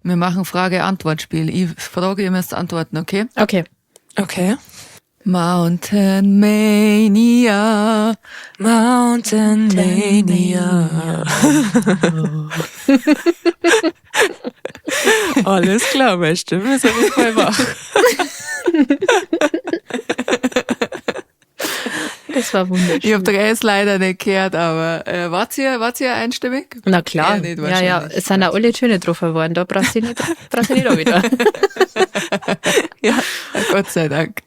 Wir machen Frage-Antwort-Spiel. Ich frage, ihr müsst antworten, okay? Okay. Okay. Mountain Mania. Mountain Mania. Alles klar, meine Stimme ist auf jeden Fall wach. Das war wunderschön. Ich habe drei leider nicht gehört, aber wart ihr einstimmig? Na klar. Ja, nicht Ja, ja, wahrscheinlich. es sind auch alle Töne drauf geworden. Da brauchst du nicht, brauchst du nicht auch wieder. Ja. Gott sei Dank.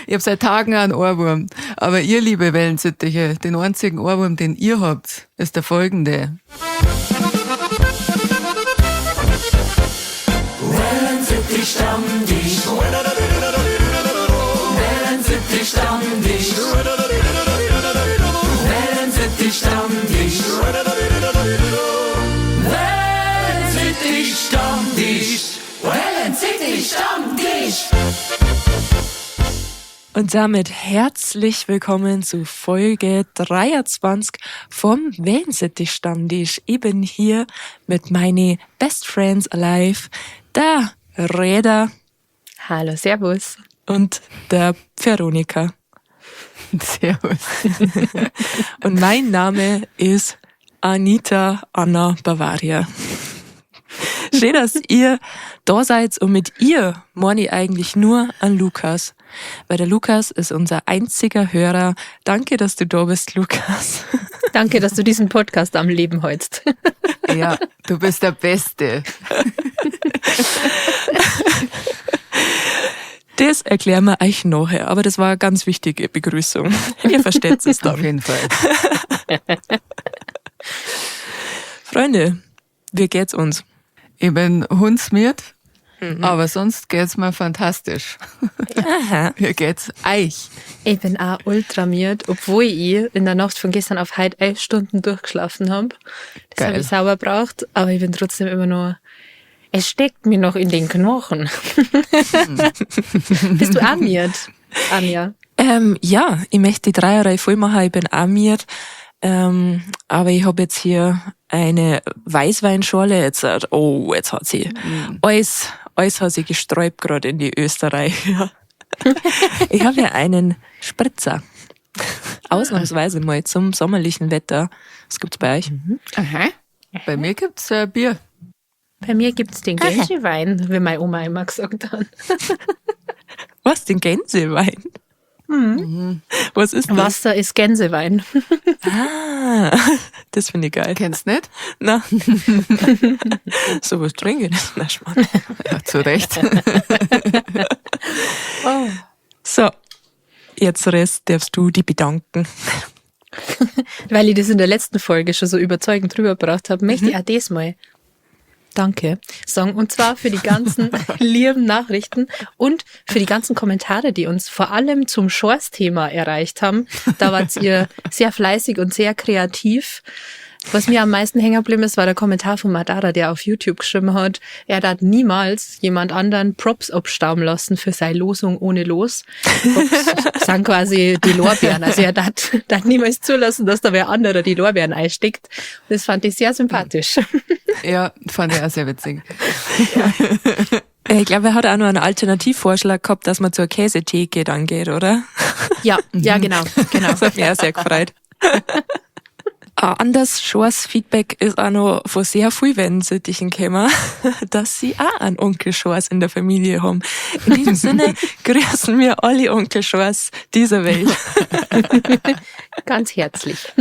Ich habe seit Tagen einen Ohrwurm. Aber ihr, liebe Wellensittiche, den einzigen Ohrwurm, den ihr habt, ist der folgende. Wellensittich Stammtisch. Wellensittich Stammtisch. Wellensittich Stammtisch. Wellensittich Stammtisch. Wellensittich Stammtisch. Und damit herzlich willkommen zu Folge 23 vom Wellensittich Stammtisch. Ich bin hier mit meine Best Friends Alive, der Reda. Hallo, servus. Und der Veronika. Servus. Und mein Name ist Anita Anna Bavaria. Schön, dass ihr da seid und mit ihr meine ich eigentlich nur an Lukas. Weil der Lukas ist unser einziger Hörer. Danke, dass du da bist, Lukas. Danke, dass du diesen Podcast am Leben hältst. Ja, du bist der Beste. Das erklären wir euch nachher, aber das war eine ganz wichtige Begrüßung. Ihr versteht es dann. Auf jeden Fall. Freunde, wie geht's uns? Ich bin hundsmiert, aber sonst geht's mir fantastisch. Aha. Wie geht's euch? Ich bin auch ultramiert, obwohl ich in der Nacht von gestern auf heute 11 Stunden durchgeschlafen hab. Das hab Geil. ich sauber braucht, aber ich bin trotzdem immer noch, es steckt mir noch in den Knochen. Bist du auch miert, Anja? Ja, ich möchte die Dreierreihe voll machen, ich bin auch miert. Aber ich hab jetzt hier eine Weißweinschorle. Jetzt, oh, jetzt hat sie alles hat sie gesträubt grad in die Österreicher. Ich hab ja einen Spritzer. Ausnahmsweise mal zum sommerlichen Wetter. Was gibt's bei euch? Aha. Bei mir gibt's Bier. Bei mir gibt's den Gänsewein, wie meine Oma immer gesagt hat. Was, den Gänsewein? Was ist das? Wasser ist Gänsewein. Ah, das finde ich geil. Kennst du nicht? Na. Sowas trinke ich nicht. Na, Schmarrn. Ja, zu Recht. Oh. So, jetzt Rest, darfst du dich bedanken. Weil ich das in der letzten Folge schon so überzeugend rübergebracht habe, möchte ich auch das mal Danke sagen. Und zwar für die ganzen lieben Nachrichten und für die ganzen Kommentare, die uns vor allem zum Schors-Thema erreicht haben. Da wart ihr sehr fleißig und sehr kreativ. Was mir am meisten hängen geblieben ist, war der Kommentar von Madara, der auf YouTube geschrieben hat, er hat niemals jemand anderen Props abstauben lassen für seine Losung ohne Los. Props sind quasi die Lorbeeren. Also er hat niemals zulassen, dass da wer anderer die Lorbeeren einsteckt. Das fand ich sehr sympathisch. Ja, fand ich auch sehr witzig. Ja. Ich glaube, er hat auch noch einen Alternativvorschlag gehabt, dass man zur Käsetheke dann geht, oder? Ja, ja, genau, genau. Das hat mich auch sehr gefreut. Ein anderes Schors-Feedback ist auch noch von sehr viel Wellensittichen gekommen, dass sie auch einen Onkel Schors in der Familie haben. In diesem Sinne grüßen wir alle Onkel Schors dieser Welt. Ganz herzlich.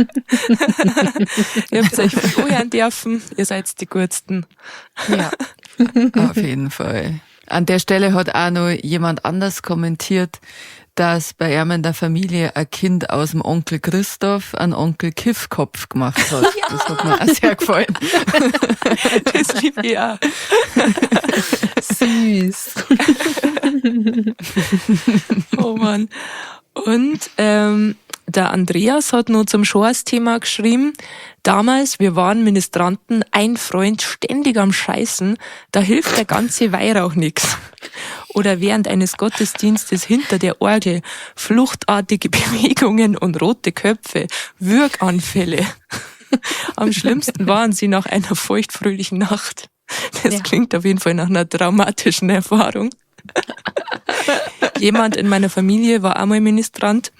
Ihr habt euch viel anhören dürfen, ihr seid die Gutsten. Ja. Auf jeden Fall. An der Stelle hat auch noch jemand anders kommentiert, dass bei ihm in der Familie ein Kind aus dem Onkel Christoph einen Onkel Kiffkopf gemacht hat. Ja. Das hat mir auch sehr gefallen. Das lieb ich auch. Süß. Oh Mann. Und der Andreas hat noch zum Schors-Thema geschrieben, damals, wir waren Ministranten, ein Freund ständig am Scheißen, da hilft der ganze Weihrauch nix. Oder während eines Gottesdienstes hinter der Orgel, fluchtartige Bewegungen und rote Köpfe, Würganfälle. Am schlimmsten waren sie nach einer feuchtfröhlichen Nacht. Das Ja. klingt auf jeden Fall nach einer traumatischen Erfahrung. Jemand in meiner Familie war einmal Ministrant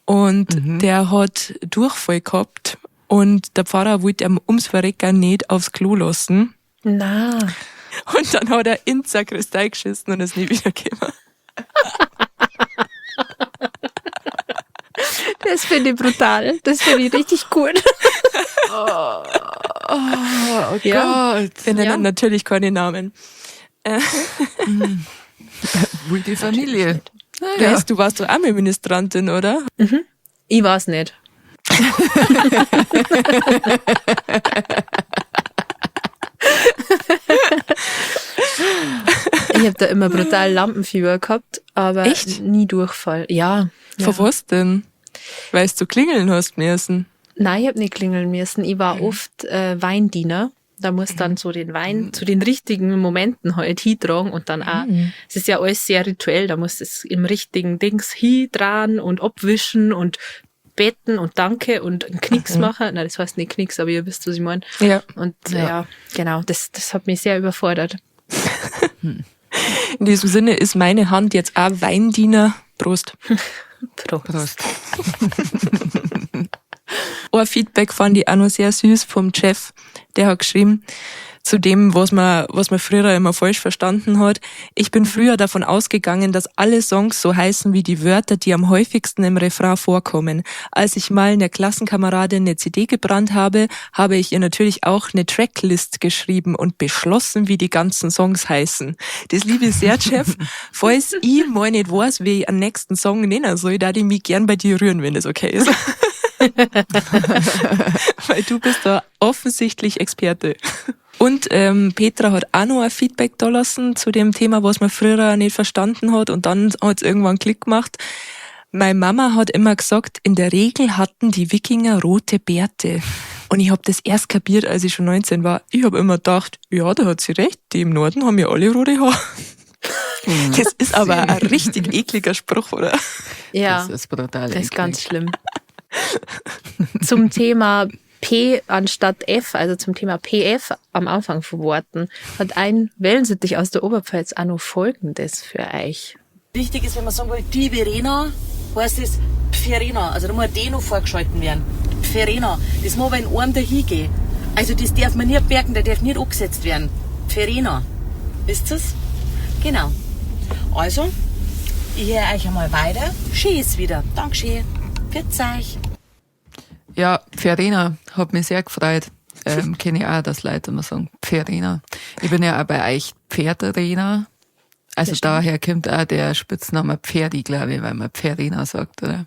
und der hat Durchfall gehabt und der Pfarrer wollte ihm ums Verrecken nicht aufs Klo lassen. Na, Und dann hat er in die Sakristei geschissen und ist nie wieder gekommen. das finde ich brutal. Das finde ich richtig gut. Oh Ja. Gott. Wir nennen Ja. natürlich keine Namen. Wohl die Familie. Naja. Weißt, du warst doch auch mal Ministrantin, oder? Ich weiß nicht. Ich habe da immer brutal Lampenfieber gehabt, aber Echt? nie Durchfall. Ja. Ja. Von was denn? Weil du klingeln hast müssen. Nein, ich habe nicht klingeln müssen. Ich war oft Weindiener. Da muss dann so den Wein zu den richtigen Momenten halt hintragen und dann auch, es ist ja alles sehr rituell, da muss es im richtigen Dings hintragen und abwischen und beten und Danke und einen Knicks machen. Nein, das heißt nicht Knicks, aber ihr wisst, was ich meine. Ja. Und ja, genau, das hat mich sehr überfordert. In diesem Sinne ist meine Hand jetzt auch Weindiener. Prost. Prost. Prost. Ein Feedback fand ich auch noch sehr süß vom Jeff. Der hat geschrieben, zu dem, was man früher immer falsch verstanden hat. Ich bin früher davon ausgegangen, dass alle Songs so heißen wie die Wörter, die am häufigsten im Refrain vorkommen. Als ich mal einer Klassenkameradin eine CD gebrannt habe, habe ich ihr natürlich auch eine Tracklist geschrieben und beschlossen, wie die ganzen Songs heißen. Das liebe ich sehr, Jeff. Falls ich mal nicht weiß, wie ich am nächsten Song nennen soll, da ich mich gern bei dir rühren, wenn das okay ist. Weil du bist da offensichtlich Experte. Und Petra hat auch noch ein Feedback da lassen zu dem Thema, was man früher nicht verstanden hat und dann hat es irgendwann Klick gemacht. Meine Mama hat immer gesagt, in der Regel hatten die Wikinger rote Bärte. Und ich hab das erst kapiert, als ich schon 19 war. Ich hab immer gedacht, ja, da hat sie recht, die im Norden haben ja alle rote Haare. Das ist aber ein richtig ekliger Spruch, oder? Ja. Das ist brutal. Das ist eklig. ganz schlimm. Zum Thema P anstatt F, also zum Thema PF am Anfang von Worten, hat ein Wellensittich aus der Oberpfalz auch noch Folgendes für euch. Wichtig ist, wenn man sagen will, die Verena, heißt es Pferena. Also da muss ein D noch vorgeschalten werden. Pferena. Das muss aber in einem dahin gehen. Also das darf man nicht merken, der darf nicht angesetzt werden. Pferena. Wisst ihr's? Genau. Also, ich höre euch einmal weiter. Schön ist wieder. Dankeschön. Pfiat euch. Ja, Pferina hat mich sehr gefreut. Kenne ich auch, dass Leute immer sagen, Pferina. Ich bin ja auch bei euch Pferderena. Also daher kommt auch der Spitzname Pferdi, glaube ich, weil man Pferina sagt, oder?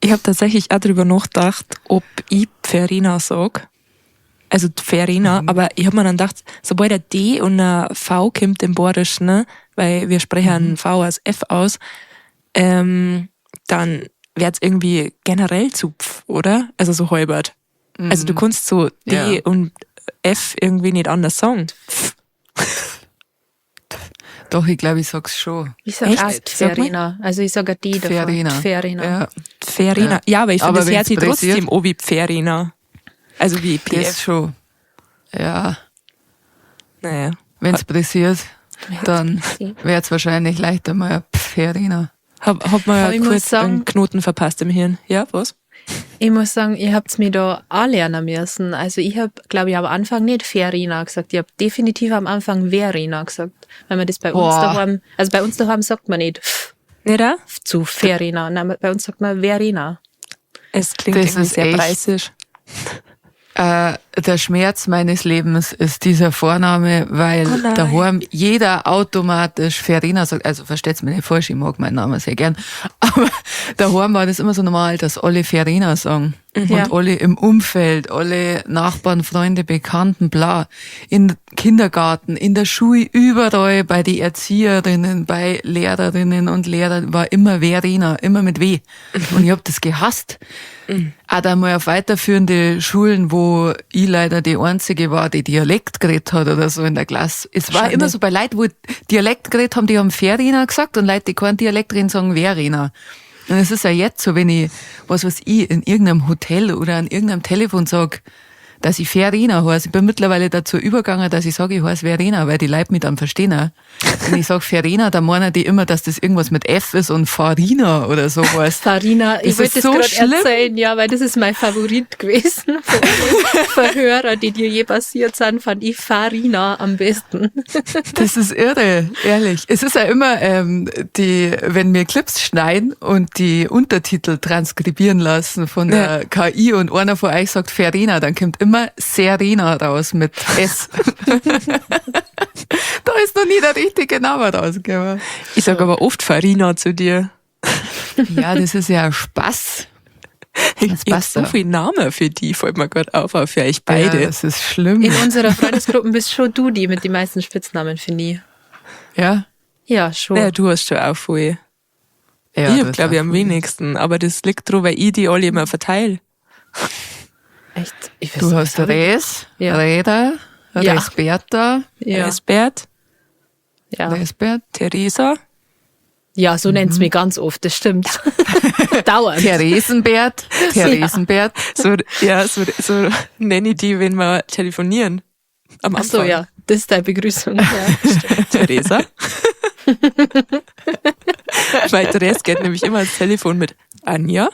Ich habe tatsächlich auch drüber nachgedacht, ob ich Pferina sag. Also Pferina, aber ich hab mir dann gedacht, sobald ein D und ein V kommt im Bayerischen, ne, weil wir sprechen ein V als F aus, dann wird's irgendwie generell zu Pf, oder? Also so halbert. Also du kannst so D Ja. und F irgendwie nicht anders sagen. Pf. Doch, ich glaube, ich sag's schon. Ich sag Echt? auch Sag mal. Pferina. Also ich sag ein D davor. Pferina. Pferina. Ja, Pferina. Ja. Ja, aber ich finde, Aber das hört wenn's sich pressiert. trotzdem an wie Pferina. Also wie das PF. schon. Ja, Naja. wenn's pressiert, dann wird's wahrscheinlich leichter mal ein Pferina. Hab mal Aber ich muss kurz sagen- einen Knoten verpasst im Hirn. Ja, was? Ich muss sagen, ihr habt's mir da auch lernen müssen. Also ich hab, glaube ich, am Anfang nicht Verena gesagt. Ich hab definitiv am Anfang Verena gesagt. Weil man das bei uns Boah. daheim, also bei uns daheim sagt man nicht F Nicht auch? zu Verena. Nein, bei uns sagt man Verena. Es klingt Das irgendwie ist sehr echt- preisisch. Der Schmerz meines Lebens ist dieser Vorname, weil Oh nein. daheim jeder automatisch Verena sagt. Also versteht's mir nicht falsch, ich mag meinen Namen sehr gern. Aber daheim war das immer so normal, dass alle Verena sagen. Und Ja. alle im Umfeld, alle Nachbarn, Freunde, Bekannten, bla. In Kindergarten, in der Schule, überall, bei die Erzieherinnen, bei Lehrerinnen und Lehrern war immer Verena, immer mit W. Und ich hab das gehasst. Auch da mal auf weiterführende Schulen, wo ich leider die Einzige war, die Dialekt geredet hat oder so in der Klasse. Es war Schande. immer so bei Leuten, wo Dialekt geredet haben, die haben Verena gesagt und Leute, die keinen Dialekt reden, sagen Verena. Und es ist ja jetzt so, wenn ich, was weiß ich, in irgendeinem Hotel oder an irgendeinem Telefon sag, dass ich Verena heiße. Ich bin mittlerweile dazu übergegangen, dass ich sage, ich heiße Verena, weil die Leute mich dann verstehen. Auch. Wenn ich sage Verena, dann meinen die immer, dass das irgendwas mit F ist und Farina oder so heißt. Farina, ich Das wollte ist das so gerade schlimm. erzählen, ja, weil das ist mein Favorit gewesen. Von allen Verhörer, die dir je passiert sind, fand ich Farina am besten. Das ist irre, ehrlich. Es ist ja immer, wenn wir Clips schneiden und die Untertitel transkribieren lassen von der KI und einer von euch sagt Verena, dann kommt immer Serena raus mit S. Da ist noch nie der richtige Name rausgekommen. Ich sag aber oft Farina zu dir. Ja, das ist ja Spaß. Ich hab passt so ja. viel Namen für die, fällt mir gerade auf, auch für euch beide. Ja, das ist schlimm. In unserer Freundesgruppe bist schon du die mit den meisten Spitznamen, finde ich. Ja. Ja, schon. Ja, du hast schon auch viel. Ja, Ich das hab, glaube ich, am wenigsten. Aber das liegt dran, weil ich die alle immer verteile. Echt? Ich weiß Du nicht, hast was hab ich? Res, Ja. Reda, Ja. Resberta, Ja. Esbert, Ja. Resbert, Theresa, Ja, so nennt's mich ganz oft, das stimmt. Dauernd. Theresenbert, Theresenbert. So, ja, so nenne ich die, wenn wir telefonieren. Am Ach Anfang. so, ja, das ist deine Begrüßung. Ja, stimmt. Theresa. Weil Therese geht nämlich immer ans Telefon mit Anja.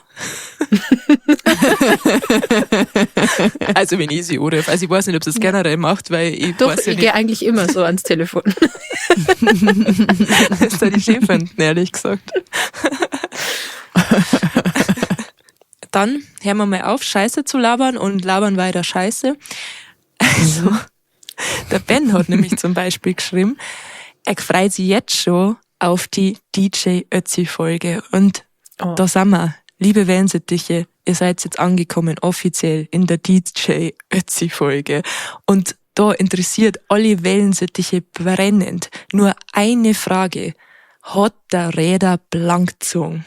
Also wenn ich sie anrufe. Also ich weiß nicht, ob sie es generell macht, weil ich Doch, weiß ja ich nicht, gehe eigentlich immer so ans Telefon. was da die schön finden, ehrlich gesagt. Dann hören wir mal auf, Scheiße zu labern und labern weiter Scheiße. Also, der Ben hat nämlich zum Beispiel geschrieben, er freut sich jetzt schon auf die DJ Ötzi-Folge. Und Oh. da sind wir. Liebe Wellensittiche, ihr seid jetzt angekommen, offiziell in der DJ Ötzi-Folge. Und da interessiert alle Wellensittiche brennend nur eine Frage. Hat der Räder blank gezogen?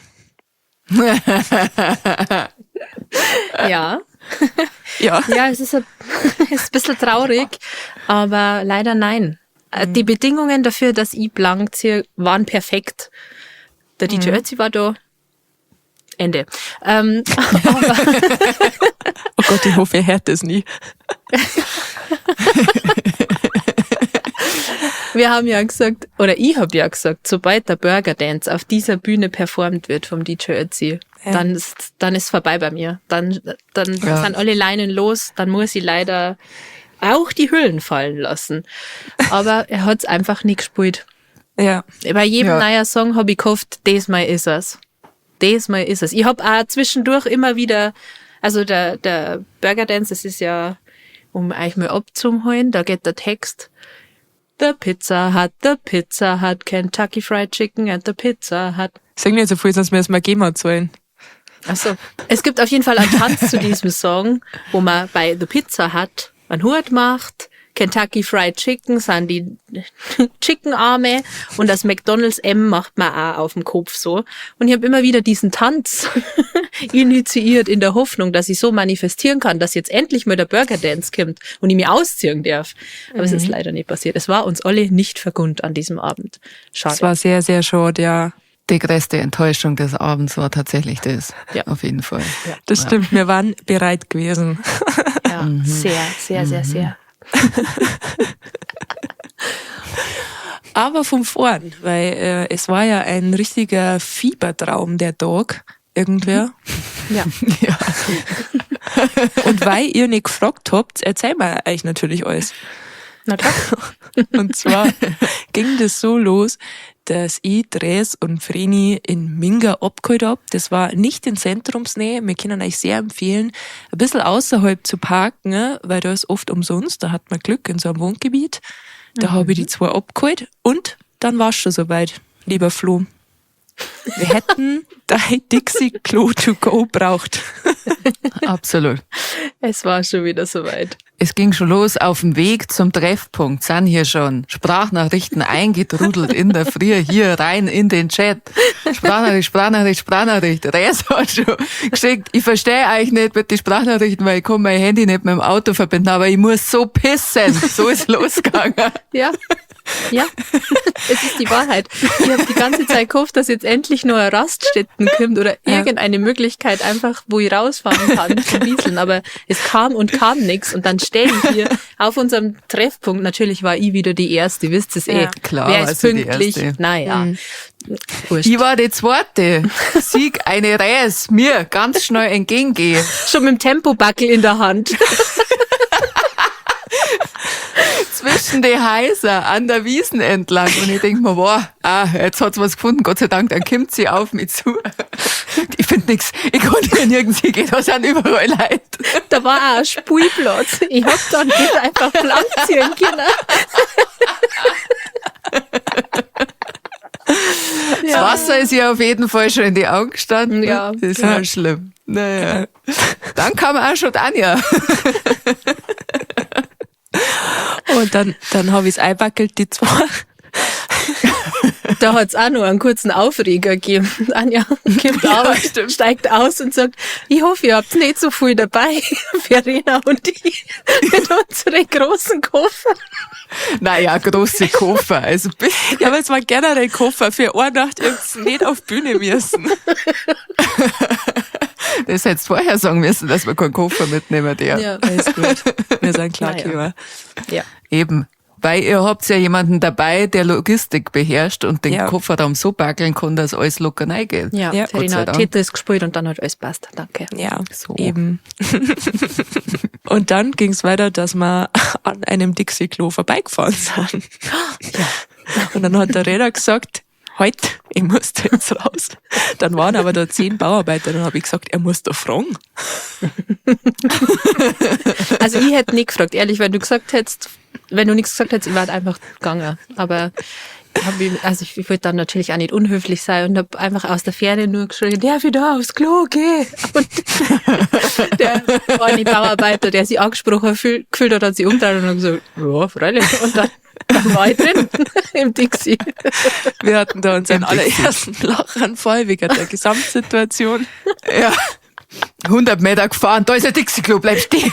Ja. Ja. Ja, es ist ein bisschen traurig, aber leider nein. Die Bedingungen dafür, dass ich blank ziehe, waren perfekt. Der DJ Ötzi war da. Ende. Aber Oh Gott, ich hoffe, er hört das nie. wir haben ja gesagt, oder ich habe ja gesagt, sobald der Burger Dance auf dieser Bühne performt wird vom DJ Ötzi, Ja. dann ist vorbei bei mir. Dann Ja. sind alle Leinen los, dann muss ich leider auch die Hüllen fallen lassen. Aber er hat's einfach nicht gespielt. Ja. Bei jedem Ja. neuen Song habe ich gehofft, diesmal ist es. Diesmal ist es. Ich hab auch zwischendurch immer wieder, also der Burger Dance, das ist ja, um euch mal abzuholen, da geht der Text. The Pizza Hut, the Pizza Hut, Kentucky Fried Chicken at the Pizza Hut. Sag nicht so viel, sonst müssen wir GEMA zahlen. Ach so. Es gibt auf jeden Fall einen Tanz zu diesem Song, wo man bei The Pizza Hut einen Hut macht. Kentucky Fried Chicken sind die Chickenarme und das McDonald's M macht man auch auf dem Kopf so. Und ich habe immer wieder diesen Tanz initiiert in der Hoffnung, dass ich so manifestieren kann, dass jetzt endlich mal der Burger Dance kommt und ich mich ausziehen darf. Aber es ist leider nicht passiert. Es war uns alle nicht vergönnt an diesem Abend. Schade. Das war sehr, sehr schade, ja. Die größte Enttäuschung des Abends war tatsächlich das. Ja. Auf jeden Fall. Das stimmt, wir waren bereit gewesen. Ja, sehr, sehr, sehr, sehr. Aber von vorn, weil es war ja ein richtiger Fiebertraum, der Tag, irgendwer. Ja. Ja. Und weil ihr nicht gefragt habt, erzählen wir euch natürlich alles. Na klar. Und zwar ging das so los, dass ich Dres und Vreni in Minga abgeholt hab. Das war nicht in Zentrumsnähe. Wir können euch sehr empfehlen, ein bisschen außerhalb zu parken, ne, weil da ist oft umsonst. Da hat man Glück in so einem Wohngebiet. Da habe ich die zwei abgeholt und dann war's schon soweit, lieber Flo. Wir hätten dein Dixie Klo to go braucht. Absolut. Es war schon wieder soweit. Es ging schon los auf dem Weg zum Treffpunkt, sind hier schon Sprachnachrichten eingetrudelt in der Früh hier rein in den Chat. Sprachnachricht, Sprachnachricht, Sprachnachricht. Res hat schon geschickt. Ich verstehe euch nicht mit den Sprachnachrichten, weil ich kann mein Handy nicht mit dem Auto verbinden, aber ich muss so pissen. So ist losgegangen. Ja. Ja, es ist die Wahrheit. Ich habe die ganze Zeit gehofft, dass jetzt endlich nur eine Raststätten kommt oder irgendeine Möglichkeit einfach, wo ich rausfahren kann zum Wieseln. Aber es kam und kam nichts. Und dann stehe ich hier auf unserem Treffpunkt. Natürlich war ich wieder die Erste, wisst ihr es eh. Ja. Klar, Wer war ist sie die pünktlich? Erste. Naja. Wurscht. Ich war die Zweite. Sieg eine Reis mir ganz schnell entgegengehe. Schon mit dem Tempobackel in der Hand. Zwischen die Häuser an der Wiesen entlang. Und ich denk mir, boah, ah, jetzt hat's was gefunden, Gott sei Dank, dann kommt sie auf mich zu. Ich find nix, ich kann hier nirgends hingehen, da sind überall Leute. Da war auch ein Spielplatz. Ich hab dann nicht einfach blank ziehen können. Das Wasser ist ihr auf jeden Fall schon in die Augen gestanden. Ja. Das ist ja schlimm. Naja. Dann kam auch schon Anja. Und dann habe ich's eingewackelt, die zwei. Da hat's auch noch einen kurzen Aufreger gegeben. Anja kommt auf, steigt aus und sagt, ich hoffe, ihr habt nicht so viel dabei, Verena und ich, mit unseren großen Koffer. Naja, große Koffer. Also bitte. Ja, aber es war generell Koffer. Für eine Nacht ihr habt's nicht auf Bühne müssen. Das hättest du vorher sagen müssen, dass wir keinen Koffer mitnehmen, der. Alles gut. Wir sind klar Naja. gekommen. Ja. Eben. Weil ihr habt ja jemanden dabei, der Logistik beherrscht und den Ja. Kofferraum so backeln kann, dass alles locker reingeht. Ja, Ja. Gott sei Verena hat Dank. Tetris gespielt und dann hat alles passt. Danke. Ja, So. eben. Und dann ging's weiter, dass wir an einem Dixie-Klo vorbeigefahren sind. Und dann hat der Räder gesagt, halt, ich muss da jetzt raus. Dann waren aber da 10 Bauarbeiter, dann habe ich gesagt, er muss da fragen. Also ich hätte nicht gefragt, ehrlich, wenn du gesagt hättest, wenn du nichts gesagt hättest, ich wäre einfach gegangen. Aber ich, hab, also ich wollte dann natürlich auch nicht unhöflich sein und habe einfach aus der Ferne nur geschrien, darf ich da aufs Klo gehen? Und der eine Bauarbeiter, der sich angesprochen gefühlt hat, hat sich umgedreht und hat gesagt, ja, freilich. Und dann war ich drin im Dixie. Wir hatten da unseren allerersten Lachanfall wegen der Gesamtsituation. Ja. 100 Meter gefahren, da ist ein Dixie-Klo, bleib stehen.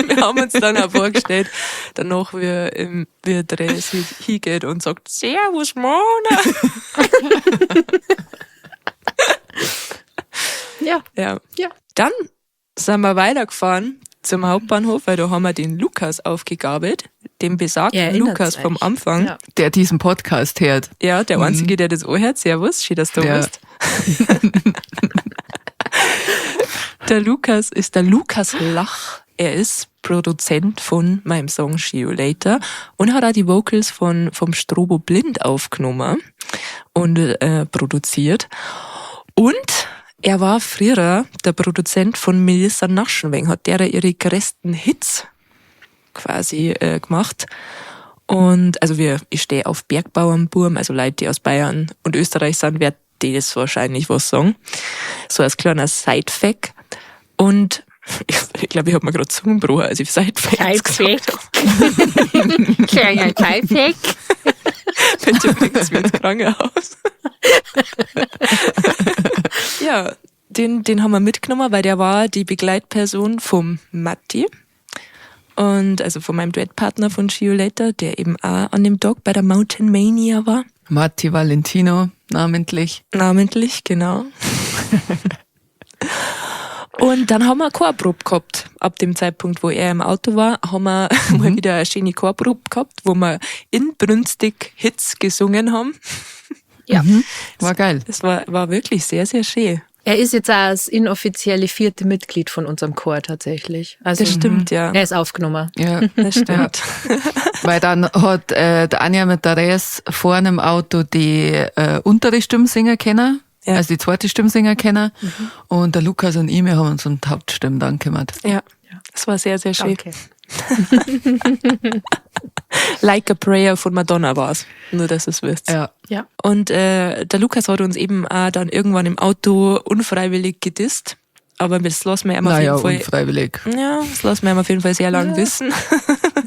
Wir haben uns dann auch vorgestellt, danach, wie der sich hingeht und sagt, Servus, Mona. Ja, Ja. ja. Dann sind wir weitergefahren zum Hauptbahnhof, weil da haben wir den Lukas aufgegabelt, den besagten Ihr erinnert Lukas vom euch. Anfang. Ja. Der diesen Podcast hört. Ja, der Einzige, der das anhört. Servus, schön, dass du da Ja. bist. Der Lukas ist der Lukas Lach. Er ist Produzent von meinem Song See You Later und hat auch die Vocals vom Strobo Blind aufgenommen und produziert. Und er war früher der Produzent von Melissa Naschenweng, hat der ihre größten Hits quasi gemacht. Und also ich stehe auf Bergbauernburm, also Leute, die aus Bayern und Österreich sind, werden das wahrscheinlich was sagen. So als kleiner Side-Fact. Und ich glaube, ich habe mir gerade Zungenbruch, als ich Side-Facts gesagt habe. Kleiner Side-Fact. Bitte bringt's mir ins Krankenhaus. Ja, den haben wir mitgenommen, weil der war die Begleitperson vom Matti. Und also von meinem Duettpartner von See You Later, der eben auch an dem Tag bei der Mountain Mania war. Matti Valentino, namentlich. Namentlich, genau. Und dann haben wir eine Chorprobe gehabt. Ab dem Zeitpunkt, wo er im Auto war, haben wir mal wieder eine schöne Chorprobe gehabt, wo wir inbrünstig Hits gesungen haben. Ja. War geil. Das war wirklich sehr, sehr schön. Er ist jetzt auch das inoffizielle 4. Mitglied von unserem Chor tatsächlich. Also, Das stimmt, ja. Er ist aufgenommen. Ja. Das stimmt. Weil dann hat die Anja mit der Res vorne im Auto die untere Stimmsinger kennen, Ja. also die zweite Stimmsinger kennen. Und der Lukas und ich, wir haben uns um die Hauptstimme dann gekümmert. Ja. Das war sehr, sehr schön. Danke. Like a Prayer von Madonna war's. Nur, dass ihr's wisst. Ja. Ja. Und der Lukas hat uns eben auch dann irgendwann im Auto unfreiwillig gedisst. Aber das lassen wir ihm auf Naja, jeden Fall. unfreiwillig. Ja, das lassen wir ihm auf jeden Fall sehr lang wissen.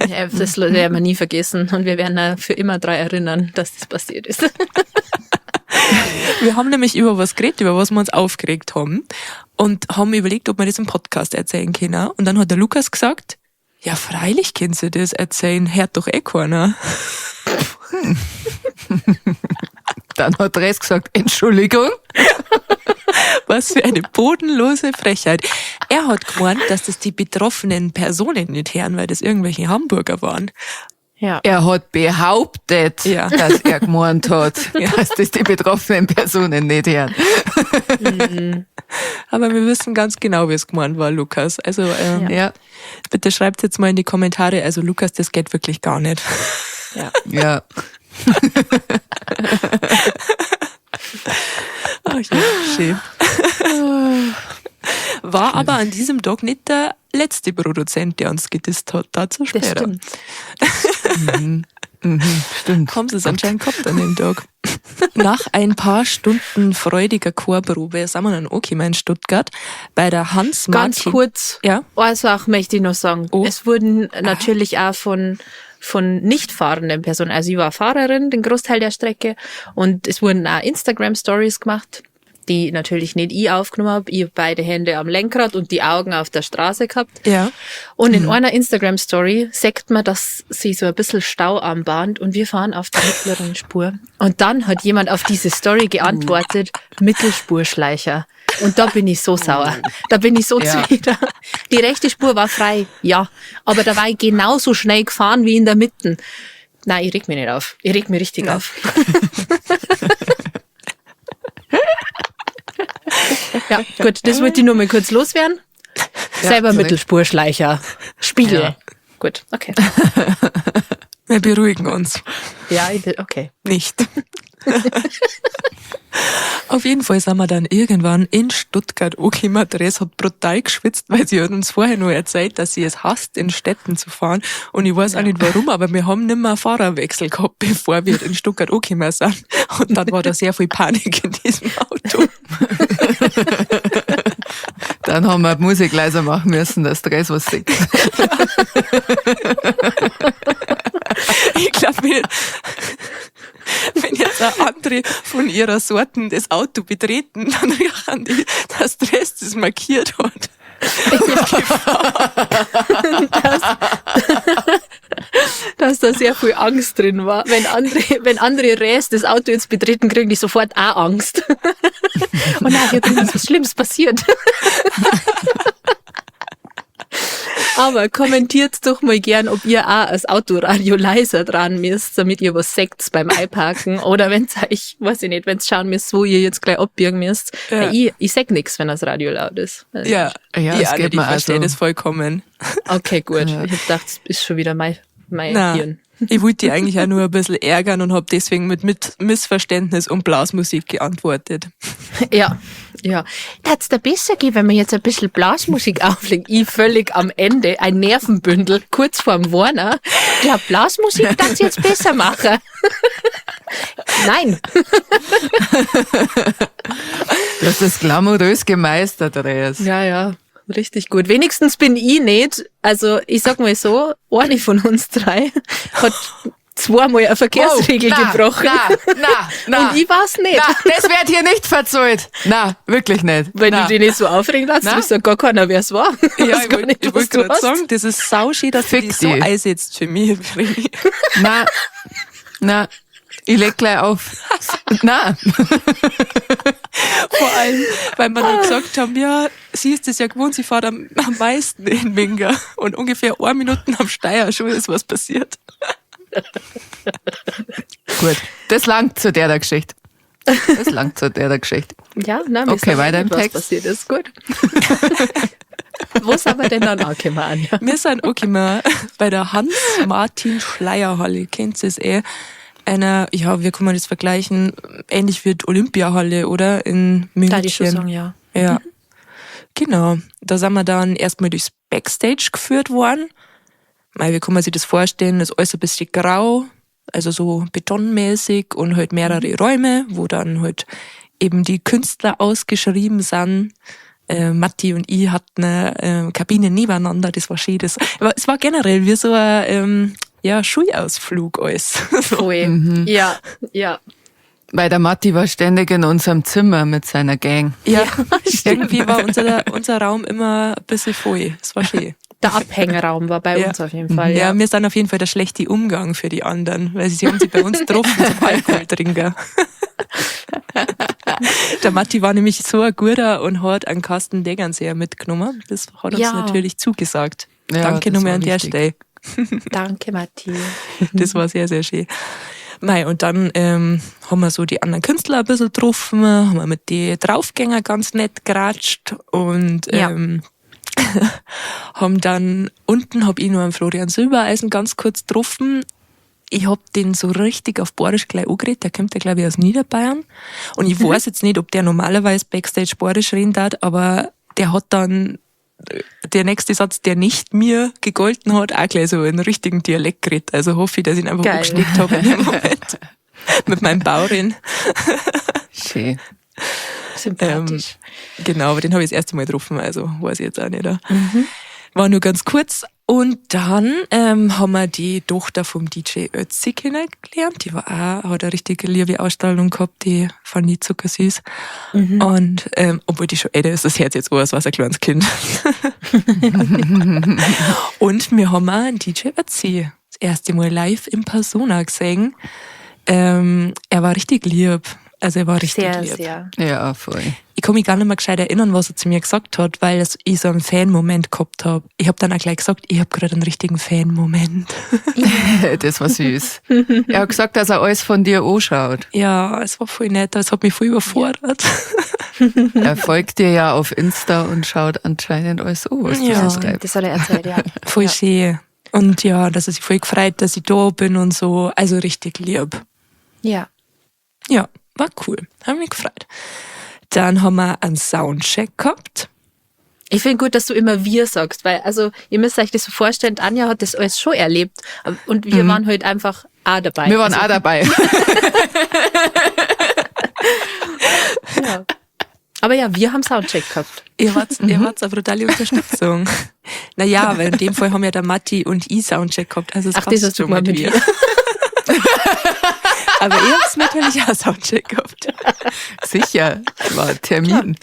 Ja, das werden wir nie vergessen und wir werden auch für immer daran erinnern, dass das passiert ist. Wir haben nämlich über was geredet, über was wir uns aufgeregt haben. Und haben überlegt, ob wir das im Podcast erzählen können. Und dann hat der Lukas gesagt, Ja, freilich könnt ihr das erzählen, hört doch eh keiner. Dann hat Dres gesagt, Entschuldigung. Was für eine bodenlose Frechheit. Er hat gemeint, dass das die betroffenen Personen nicht hören, weil das irgendwelche Hamburger waren. Ja. Er hat behauptet, Ja. dass er gemeint hat, dass das die betroffenen Personen nicht hören. Aber wir wissen ganz genau, wie es gemeint war, Lukas. Also Ja, bitte schreibt jetzt mal in die Kommentare. Also Lukas, das geht wirklich gar nicht. Ja. ja. Ach ja, schön. War aber an diesem Tag nicht der letzte Produzent, der uns gedisst hat. Dazu Das später. stimmt. Stimmt. Haben sie es anscheinend gehabt an dem Tag. Nach ein paar Stunden freudiger Chorprobe sind wir dann angekommen in Stuttgart bei der Hans Ganz Martin. kurz, Ja. eine Sache möchte ich noch sagen. Oh. Es wurden natürlich auch von nicht fahrenden Personen, also ich war Fahrerin den Großteil der Strecke und es wurden auch Instagram-Stories gemacht, die natürlich nicht ich aufgenommen habe. Ich hab beide Hände am Lenkrad und die Augen auf der Straße gehabt. Ja. Und in einer Instagram-Story sagt man, dass sie so ein bisschen Stau anbahnt und wir fahren auf der mittleren Spur. Und dann hat jemand auf diese Story geantwortet, Mittelspurschleicher. Und da bin ich so sauer. Da bin ich so Ja. zuwider. Die rechte Spur war frei, ja. Aber da war ich genauso schnell gefahren wie in der Mitte. Nein, ich reg mich nicht auf. Ich reg mich richtig auf. Ja, gut, das wollte ich nur mal kurz loswerden. Selber zurück. Mittelspurschleicher. Spiegel. Ja. Gut, okay. Wir beruhigen uns. Ja, ich, okay. Nicht. Auf jeden Fall sind wir dann irgendwann in Stuttgart angekommen. Therese hat brutal geschwitzt, weil sie hat uns vorher nur erzählt, dass sie es hasst, in Städten zu fahren. Und ich weiß auch nicht warum, aber wir haben nicht mehr Fahrerwechsel gehabt, bevor wir in Stuttgart angekommen sind. Und dann war da sehr viel Panik in diesem Auto. Dann haben wir die Musik leiser machen müssen, dass Dres was sieht. Ich glaube, wenn jetzt auch andere von ihrer Sorten das Auto betreten, dann riechen die, dass Therese das markiert hat. Dass da sehr viel Angst drin war. Wenn andere Räs das Auto jetzt betreten, kriegen die sofort auch Angst. Und nein, hier drin ist was Schlimmes passiert. Aber kommentiert doch mal gern, ob ihr auch das Autoradio leiser dran müsst, damit ihr was seht beim Einparken. Oder wenn's euch, weiß ich nicht, wenn's schauen müsst, wo ihr jetzt gleich abbiegen müsst. Ja. Weil Ich sag nix, wenn das Radio laut ist. Also, Ja, Ja, ich es auch geht nicht, ich mir auch verstehe so. das vollkommen. Okay, gut. Ja. Ich hab gedacht, es ist schon wieder mein Na, Hirn. ich wollte die eigentlich auch nur ein bisschen ärgern und habe deswegen mit Missverständnis und Blasmusik geantwortet. Ja, ja. Hat's da besser gehen, wenn wir jetzt ein bisschen Blasmusik auflegen? Ich völlig am Ende, ein Nervenbündel, kurz vorm Warner. Ja, Blasmusik darf's jetzt besser machen. Nein. Du hast das glamourös gemeistert, Dres. Ja, ja. Richtig gut. Wenigstens bin ich nicht, also ich sag mal so, eine von uns drei hat zweimal eine Verkehrsregel Wow, na, gebrochen. Na, na, Und ich war's nicht. Na, das wird hier nicht verzollt. Na, wirklich nicht. Wenn na. du dich nicht so aufregen lässt, Na? weiß ja gar keiner, wer es war. Ja, Weiß ich gar wollte nicht, ich was wollt du gerade hast. sagen, das ist sauschön, dass du Fick dich so die. einsetzt für mich. Vreni. Na, na, ich leg gleich auf. Na, Vor allem, weil wir dann gesagt haben, ja, sie ist es ja gewohnt, sie fährt am meisten in Minga. Und ungefähr 1 Minute am Steier schon ist was passiert. gut. Das langt zu der Geschichte. Das langt zu der Geschichte. Ja, nein, mir Okay, ist noch weiter nicht, im was Text. passiert ist. Gut. Wo sind wir denn dann angekommen, Anja? Wir sind angekommen bei der Hans-Martin-Schleyer-Halle. Kennt ihr es eh? Einer, ja, wie kann man das vergleichen? Ähnlich wird Olympiahalle, oder? In München. Da die schon sagen, ja. Ja. Genau. Da sind wir dann erstmal durchs Backstage geführt worden. Mei, wie kann man sich das vorstellen? Das ist alles ein bisschen grau, also so betonmäßig und halt mehrere Räume, wo dann halt eben die Künstler ausgeschrieben sind. Matti und ich hatten eine Kabine nebeneinander, das war schön. Es war generell wie so ein Schulausflug alles. Voll. Ja, ja. Weil der Matti war ständig in unserem Zimmer mit seiner Gang. Ja, irgendwie war unser Raum immer ein bisschen voll. Es war schön. Der Abhängraum war bei Ja. uns auf jeden Fall. Ja, Ja. wir sind auf jeden Fall der schlechte Umgang für die anderen, weil sie haben sich bei uns getroffen zum Alkohol trinken. Der Matti war nämlich so ein guter und hat einen Kasten Degernseer mitgenommen. Das hat uns Ja. natürlich zugesagt. Ja, Danke das nochmal war an der wichtig. Stelle. Danke, Matti. Das war sehr, sehr schön. Mei, und dann haben wir so die anderen Künstler ein bisschen getroffen, haben wir mit den Draufgänger ganz nett geratscht und Ja. haben dann unten hab ich nur einen Florian Silbereisen ganz kurz getroffen. Ich hab den so richtig auf Borisch gleich angeredet, der kommt ja glaube ich aus Niederbayern. Und ich weiß jetzt nicht, ob der normalerweise Backstage Borisch reden darf, aber der hat dann der nächste Satz, der nicht mir gegolten hat, auch gleich so einen richtigen Dialekt geredet. Also hoffe ich, dass ich ihn einfach Geil. angesteckt habe in dem Moment. Mit meinem Baurin. Schön. Sympathisch. Genau, aber den habe ich das erste Mal getroffen, also weiß ich jetzt auch nicht. Ja. War nur ganz kurz. Und dann haben wir die Tochter vom DJ Ötzi kennengelernt. Die war auch, hat eine richtig liebe Ausstrahlung gehabt, die fand ich zuckersüß. Und obwohl die schon älter ist, das Herz jetzt auch, es war ein kleines Kind. Und wir haben auch einen DJ Ötzi das erste Mal live in Persona gesehen. Er war richtig lieb. Also er war richtig Sehr, lieb. sehr. Ja, voll. Ich kann mich gar nicht mehr gescheit erinnern, was er zu mir gesagt hat, weil ich so einen Fan-Moment gehabt hab. Ich hab dann auch gleich gesagt, ich hab gerade einen richtigen Fan-Moment. Das war süß. Er hat gesagt, dass er alles von dir anschaut. Ja, es war voll nett, es hat mich voll überfordert. Er folgt dir ja auf Insta und schaut anscheinend alles an, was du Ja. so schreibst. Das hat er erzählt, ja. Voll ja. schön. Und ja, dass er sich voll gefreut, dass ich da bin und so. Also richtig lieb. Ja. Ja, war cool. Hab mich gefreut. Dann haben wir einen Soundcheck gehabt. Ich finde gut, dass du immer wir sagst, weil, also, ihr müsst euch das so vorstellen, Anja hat das alles schon erlebt und wir waren halt einfach auch dabei. Wir waren also, auch dabei. Ja. Aber ja, wir haben Soundcheck gehabt. Ihr wart, ihr wart eine brutale Unterstützung. Naja, weil in dem Fall haben ja der Matti und ich Soundcheck gehabt. Also es Ach, das passt hast du schon gemeint mit mit wir. Aber ihr habt natürlich auch Soundcheck gehabt. Sicher, war Termin.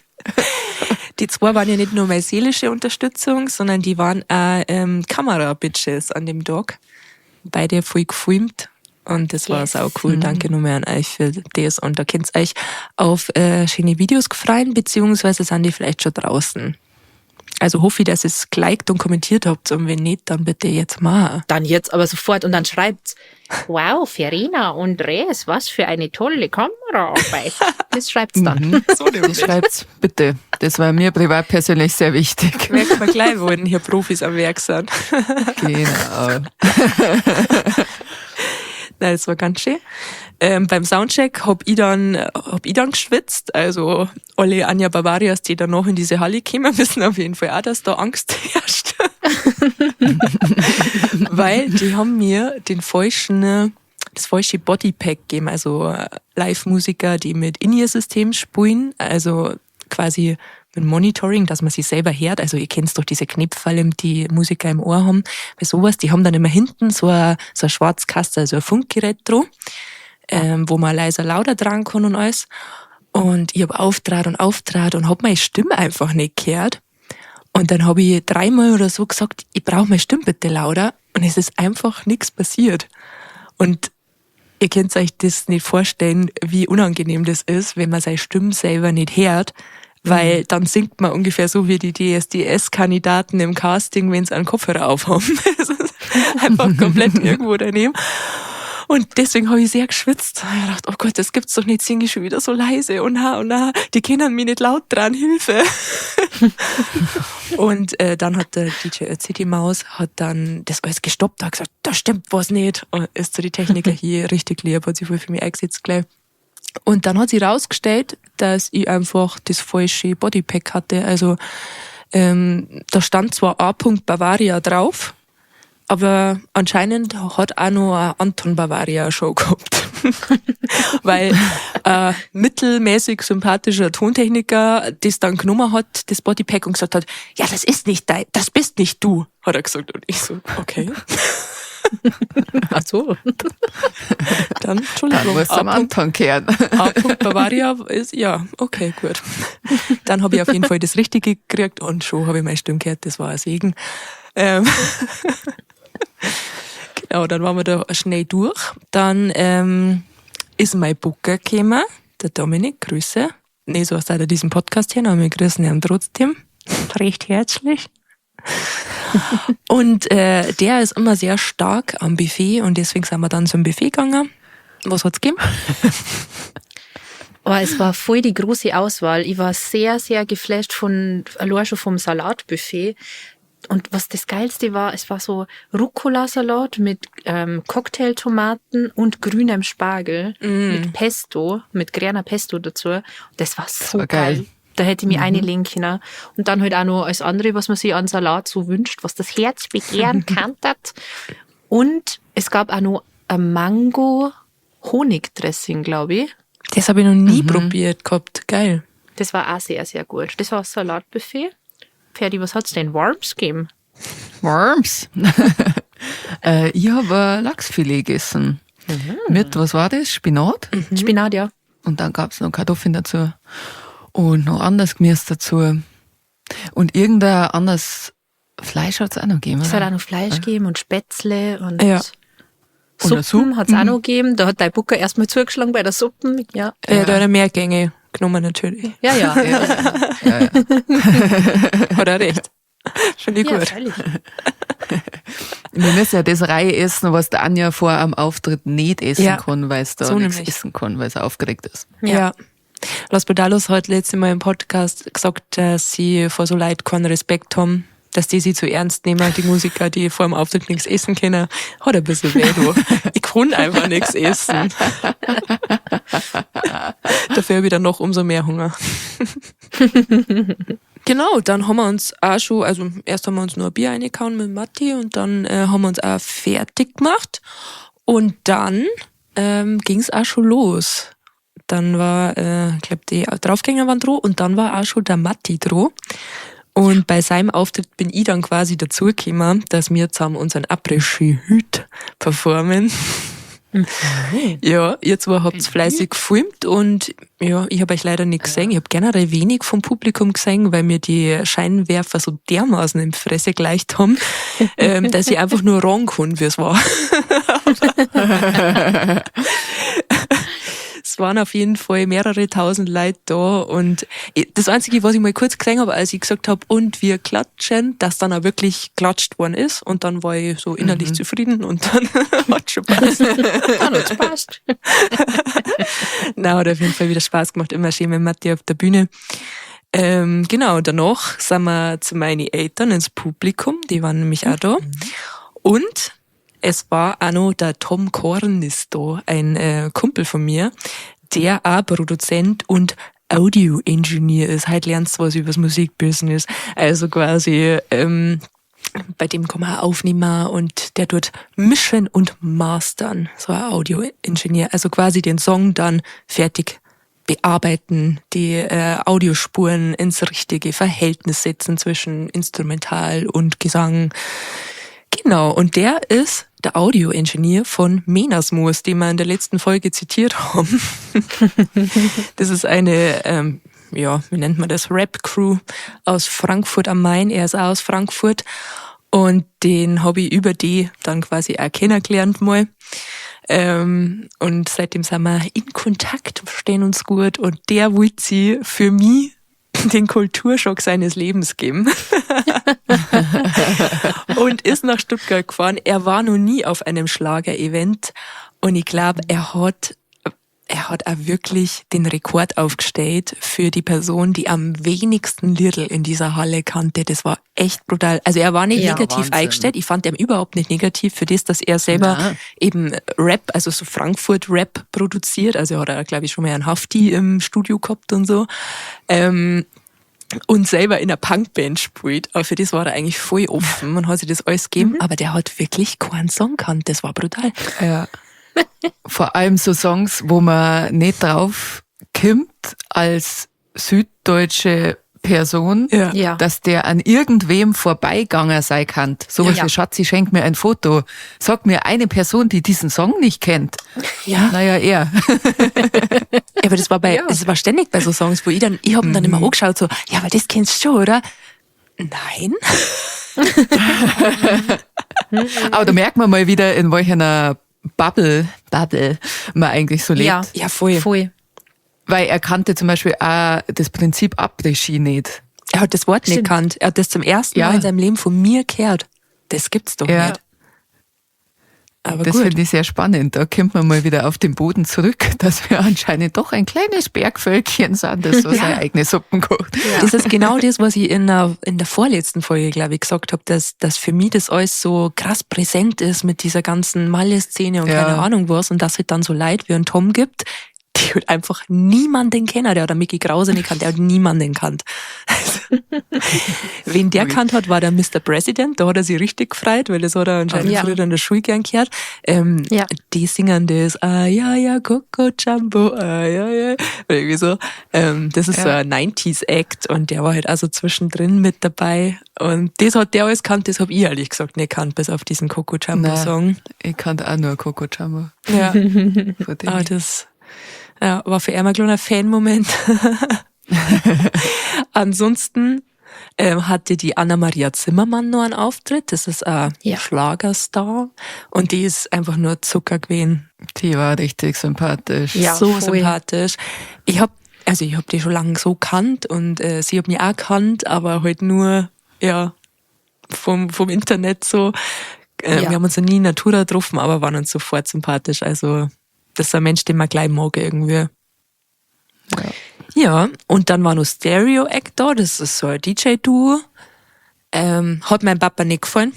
Die zwei waren ja nicht nur meine seelische Unterstützung, sondern die waren auch Kamera-Bitches an dem Tag. Beide voll gefilmt. Und das war Yes. sau cool. Danke nochmal an euch für das. Und da könnt ihr euch auf schöne Videos freuen, beziehungsweise sind die vielleicht schon draußen. Also hoffe ich, dass ihr es geliked und kommentiert habt. Und wenn nicht, dann bitte jetzt mal. Dann jetzt aber sofort und dann schreibt's. Wow, Verena und Res, was für eine tolle Kameraarbeit. Das schreibt's dann. So Das schreibt's bitte. Das war mir privat persönlich sehr wichtig. Merkt man gleich, wo denn hier Profis am Werk sind. Genau. Nein, das war ganz schön. Beim Soundcheck hab ich dann geschwitzt. Also alle Anja Bavarias, die danach in diese Halle kommen, wissen auf jeden Fall auch, dass da Angst herrscht. Weil die haben mir das falsche Bodypack gegeben. Also Live-Musiker, die mit In-Ear-System spielen, also quasi mit Monitoring, dass man sich selber hört. Also ihr kennt doch diese Knöpfe, die Musiker im Ohr haben. Bei sowas, die haben dann immer hinten so ein Schwarzkasten, also ein Funkgerät dran, wo man leiser lauter dran kann und alles. Und ich hab auftrat und auftrat und hab meine Stimme einfach nicht gehört. Und dann hab ich dreimal oder so gesagt, ich brauch meine Stimme bitte lauter. Und es ist einfach nichts passiert. Und ihr könnt euch das nicht vorstellen, wie unangenehm das ist, wenn man seine Stimme selber nicht hört, weil dann singt man ungefähr so wie die DSDS-Kandidaten im Casting, wenn sie einen Kopfhörer aufhaben. Das ist einfach komplett irgendwo daneben. Und deswegen habe ich sehr geschwitzt. Ich hab gedacht, oh Gott, das gibt's doch nicht, singe ich schon wieder so leise und na, die können mich nicht laut dran, Hilfe. Und dann hat der DJ Ötzi, die Maus, hat dann das alles gestoppt, hat gesagt, da stimmt was nicht. Und ist zu die Techniker hier richtig lieb, hat sich voll für mich eingesetzt gleich. Und dann hat sie rausgestellt, dass ich einfach das falsche Bodypack hatte. Also da stand zwar A. Bavaria drauf, aber anscheinend hat auch noch eine Anton Bavaria Show gehabt. Weil mittelmäßig sympathischer Tontechniker das dann genommen hat, das Bodypack, und gesagt hat, ja, das ist nicht dein, das bist nicht du, hat er gesagt. Und ich so, okay. Ach so. Dann, Entschuldigung. Dann musst du am Anton kehren. A. Bavaria ist, ja, okay, gut. Dann habe ich auf jeden Fall das Richtige gekriegt und schon habe ich meine Stimme gehört, das war ein Segen. Genau, dann waren wir da schnell durch. Dann ist mein Booker gekommen, der Dominik, Grüße. Nee, so hast du diesen Podcast hier, aber wir grüßen ihn trotzdem. Recht herzlich. Und der ist immer sehr stark am Buffet und deswegen sind wir dann zum Buffet gegangen. Was hat's gegeben? Oh, es war voll die große Auswahl. Ich war sehr, sehr geflasht von, allein schon vom Salatbuffet. Und was das Geilste war, es war so Rucola-Salat mit Cocktailtomaten und grünem Spargel mit Pesto, mit grüner Pesto dazu. Das war so war geil. geil. Da hätte ich mich einlegen können. Und dann halt auch noch alles andere, was man sich an Salat so wünscht, was das Herz begehren kann. Und es gab auch noch ein Mango-Honigdressing, glaube ich. Das habe ich noch nie probiert gehabt. Geil. Das war auch sehr, sehr gut. Das war das Salatbuffet. Ferdi, was hat's denn? Worms gegeben? Worms. Ich habe Lachsfilet gegessen. Mit, was war das? Spinat? Spinat, ja. Und dann gab's noch Kartoffeln dazu. Und noch anderes Gemüse dazu. Und irgendein anderes Fleisch hat's auch noch gegeben, Es hat oder? auch noch Fleisch gegeben und Spätzle und Ja. Und eine Suppen hat's auch noch gegeben. Da hat dein Booker erstmal zugeschlagen bei der Suppen. Ja. Ja, da hat er mehr Gänge genommen natürlich. Ja, ja. Ja, ja, ja. Hat er recht. Finde ich Ja, gut. freilich. Wir müssen ja das Reihe essen, was der Anja vor am Auftritt nicht essen Ja. kann, weil es da So nichts nämlich. essen kann, weil es aufgeregt ist. Ja. Los Pedalos hat letztes Mal im Podcast gesagt, dass sie vor so Leuten keinen Respekt haben, dass die sie zu ernst nehmen, die Musiker, die vor dem Auftritt nichts essen können. Hat ein bisschen weh, du. Ich kann einfach nichts essen. Dafür habe ich dann noch umso mehr Hunger. Genau, dann haben wir uns auch schon, also erst haben wir uns nur ein Bier reingehauen mit Matti und dann haben wir uns auch fertig gemacht. Und dann ging's auch schon los. Dann war, ich glaub, die Draufgänger waren dran und dann war auch schon der Matti dran. Und bei seinem Auftritt bin ich dann quasi dazugekommen, dass wir zusammen unseren Après-Ski-Hüt performen. Ja, ihr zwei habt's fleißig gefilmt und ja, ich hab euch leider nicht gesehen. Ich hab generell wenig vom Publikum gesehen, weil mir die Scheinwerfer so dermaßen in die Fresse geleicht haben, dass ich einfach nur ran kann, wie es war. Es waren auf jeden Fall mehrere tausend Leute da und das Einzige, was ich mal kurz gesehen habe, als ich gesagt hab, und wir klatschen, dass dann auch wirklich geklatscht worden ist und dann war ich so innerlich zufrieden und dann hat schon passt. Dann hat's passt. Na, hat auf jeden Fall wieder Spaß gemacht, immer schön mit Matti auf der Bühne. Genau, danach sind wir zu meinen Eltern ins Publikum, die waren nämlich auch da. Und es war auch noch der Tom Kornis da, ein Kumpel von mir, der auch Produzent und Audio-Engineer ist. Heute lernst du was übers Musikbusiness. Also quasi, bei dem kann man auch aufnehmen und der tut mischen und mastern, so ein Audio-Engineer. Also quasi den Song dann fertig bearbeiten, die Audiospuren ins richtige Verhältnis setzen zwischen Instrumental und Gesang. Genau, und der ist der Audio-Engineer von Menasmoos, den wir in der letzten Folge zitiert haben. Das ist eine, ja, wie nennt man das, Rap-Crew aus Frankfurt am Main. Er ist auch aus Frankfurt. Und den hab ich über die dann quasi auch kennengelernt mal. Und seitdem sind wir in Kontakt, verstehen uns gut. Und der wollte sie für mich den Kulturschock seines Lebens geben. Und ist nach Stuttgart gefahren. Er war noch nie auf einem Schlager-Event. Und ich glaub, er hat auch wirklich den Rekord aufgestellt für die Person, die am wenigsten Liedl in dieser Halle kannte. Das war echt brutal. Also er war nicht negativ Wahnsinn. eingestellt. Ich fand ihn überhaupt nicht negativ für das, dass er selber eben Rap, also so Frankfurt-Rap produziert. Also er hat auch, glaub ich, schon mal einen Hafti im Studio gehabt und so. Und selber in einer Punkband spielt. Aber für das war er eigentlich voll offen und hat sich das alles gegeben. Aber der hat wirklich keinen Song gekannt. Das war brutal. Ja. Vor allem so Songs, wo man nicht drauf kommt als süddeutsche Person, dass der an irgendwem vorbeigegangen sein kann. Sowas wie Schatzi, schenk mir ein Foto. Sag mir eine Person, die diesen Song nicht kennt. Ja. Naja, er. Ja, aber das war bei, es war ständig bei so Songs, wo ich dann, ich hab ihn dann immer angeschaut, so, ja, aber das kennst du schon, oder? Nein. Aber da merkt man mal wieder, in welcher Bubble, Bubble man eigentlich so lebt. Ja. Ja, voll. Voll. Weil er kannte zum Beispiel auch das Prinzip Après-Ski nicht. Er hat das Wort nicht Stimmt. gekannt. Er hat das zum ersten Ja. Mal in seinem Leben von mir gehört. Das gibt's doch Ja. nicht. Aber Das gut. finde ich sehr spannend. Da kommt man mal wieder auf den Boden zurück, dass wir anscheinend doch ein kleines Bergvölkchen sind, das so seine eigene Suppen kocht. Das ist genau das, was ich in der vorletzten Folge, glaube ich, gesagt habe, dass für mich das alles so krass präsent ist mit dieser ganzen Malle-Szene und Ja. keine Ahnung was und dass halt dann so Leute wie einen Tom gibt, die halt einfach niemanden kennen. Der hat einen Micky Krause nicht kannt, der hat niemanden kannt. Also, wen der kannt hat, war der Mr. President. Da hat er sich richtig gefreut, weil das hat er anscheinend Ja. früher in der Schule gern gehört. Ja. Die singen das, ah ja, ja, Coco Jumbo, ah ja, ja, oder irgendwie so. Das ist so ein 90s-Act und der war halt also zwischendrin mit dabei. Und das hat der alles kannt, das hab ich ehrlich gesagt nicht kannt, bis auf diesen Coco Jumbo-Song. Ich kannte auch nur Coco Jumbo. Ja. Von dem Ah, das ja, war für ihn ein kleiner Fan-Moment. Ansonsten hatte die Anna-Maria Zimmermann noch einen Auftritt. Das ist ein Ja. Schlagerstar. Und die ist einfach nur Zucker gewesen. Die war richtig sympathisch. Ja, so voll. sympathisch. Ich hab, also ich hab die schon lange so kannt und sie hat mich auch kannt, aber halt nur, ja, vom Internet so. Ja. Wir haben uns noch nie in Natura getroffen, aber waren uns sofort sympathisch. Also, das ist ein Mensch, den man gleich mag irgendwie. Ja, und dann war noch Stereo Act da, das ist so ein DJ-Duo. Hat meinem Papa nicht gefallen.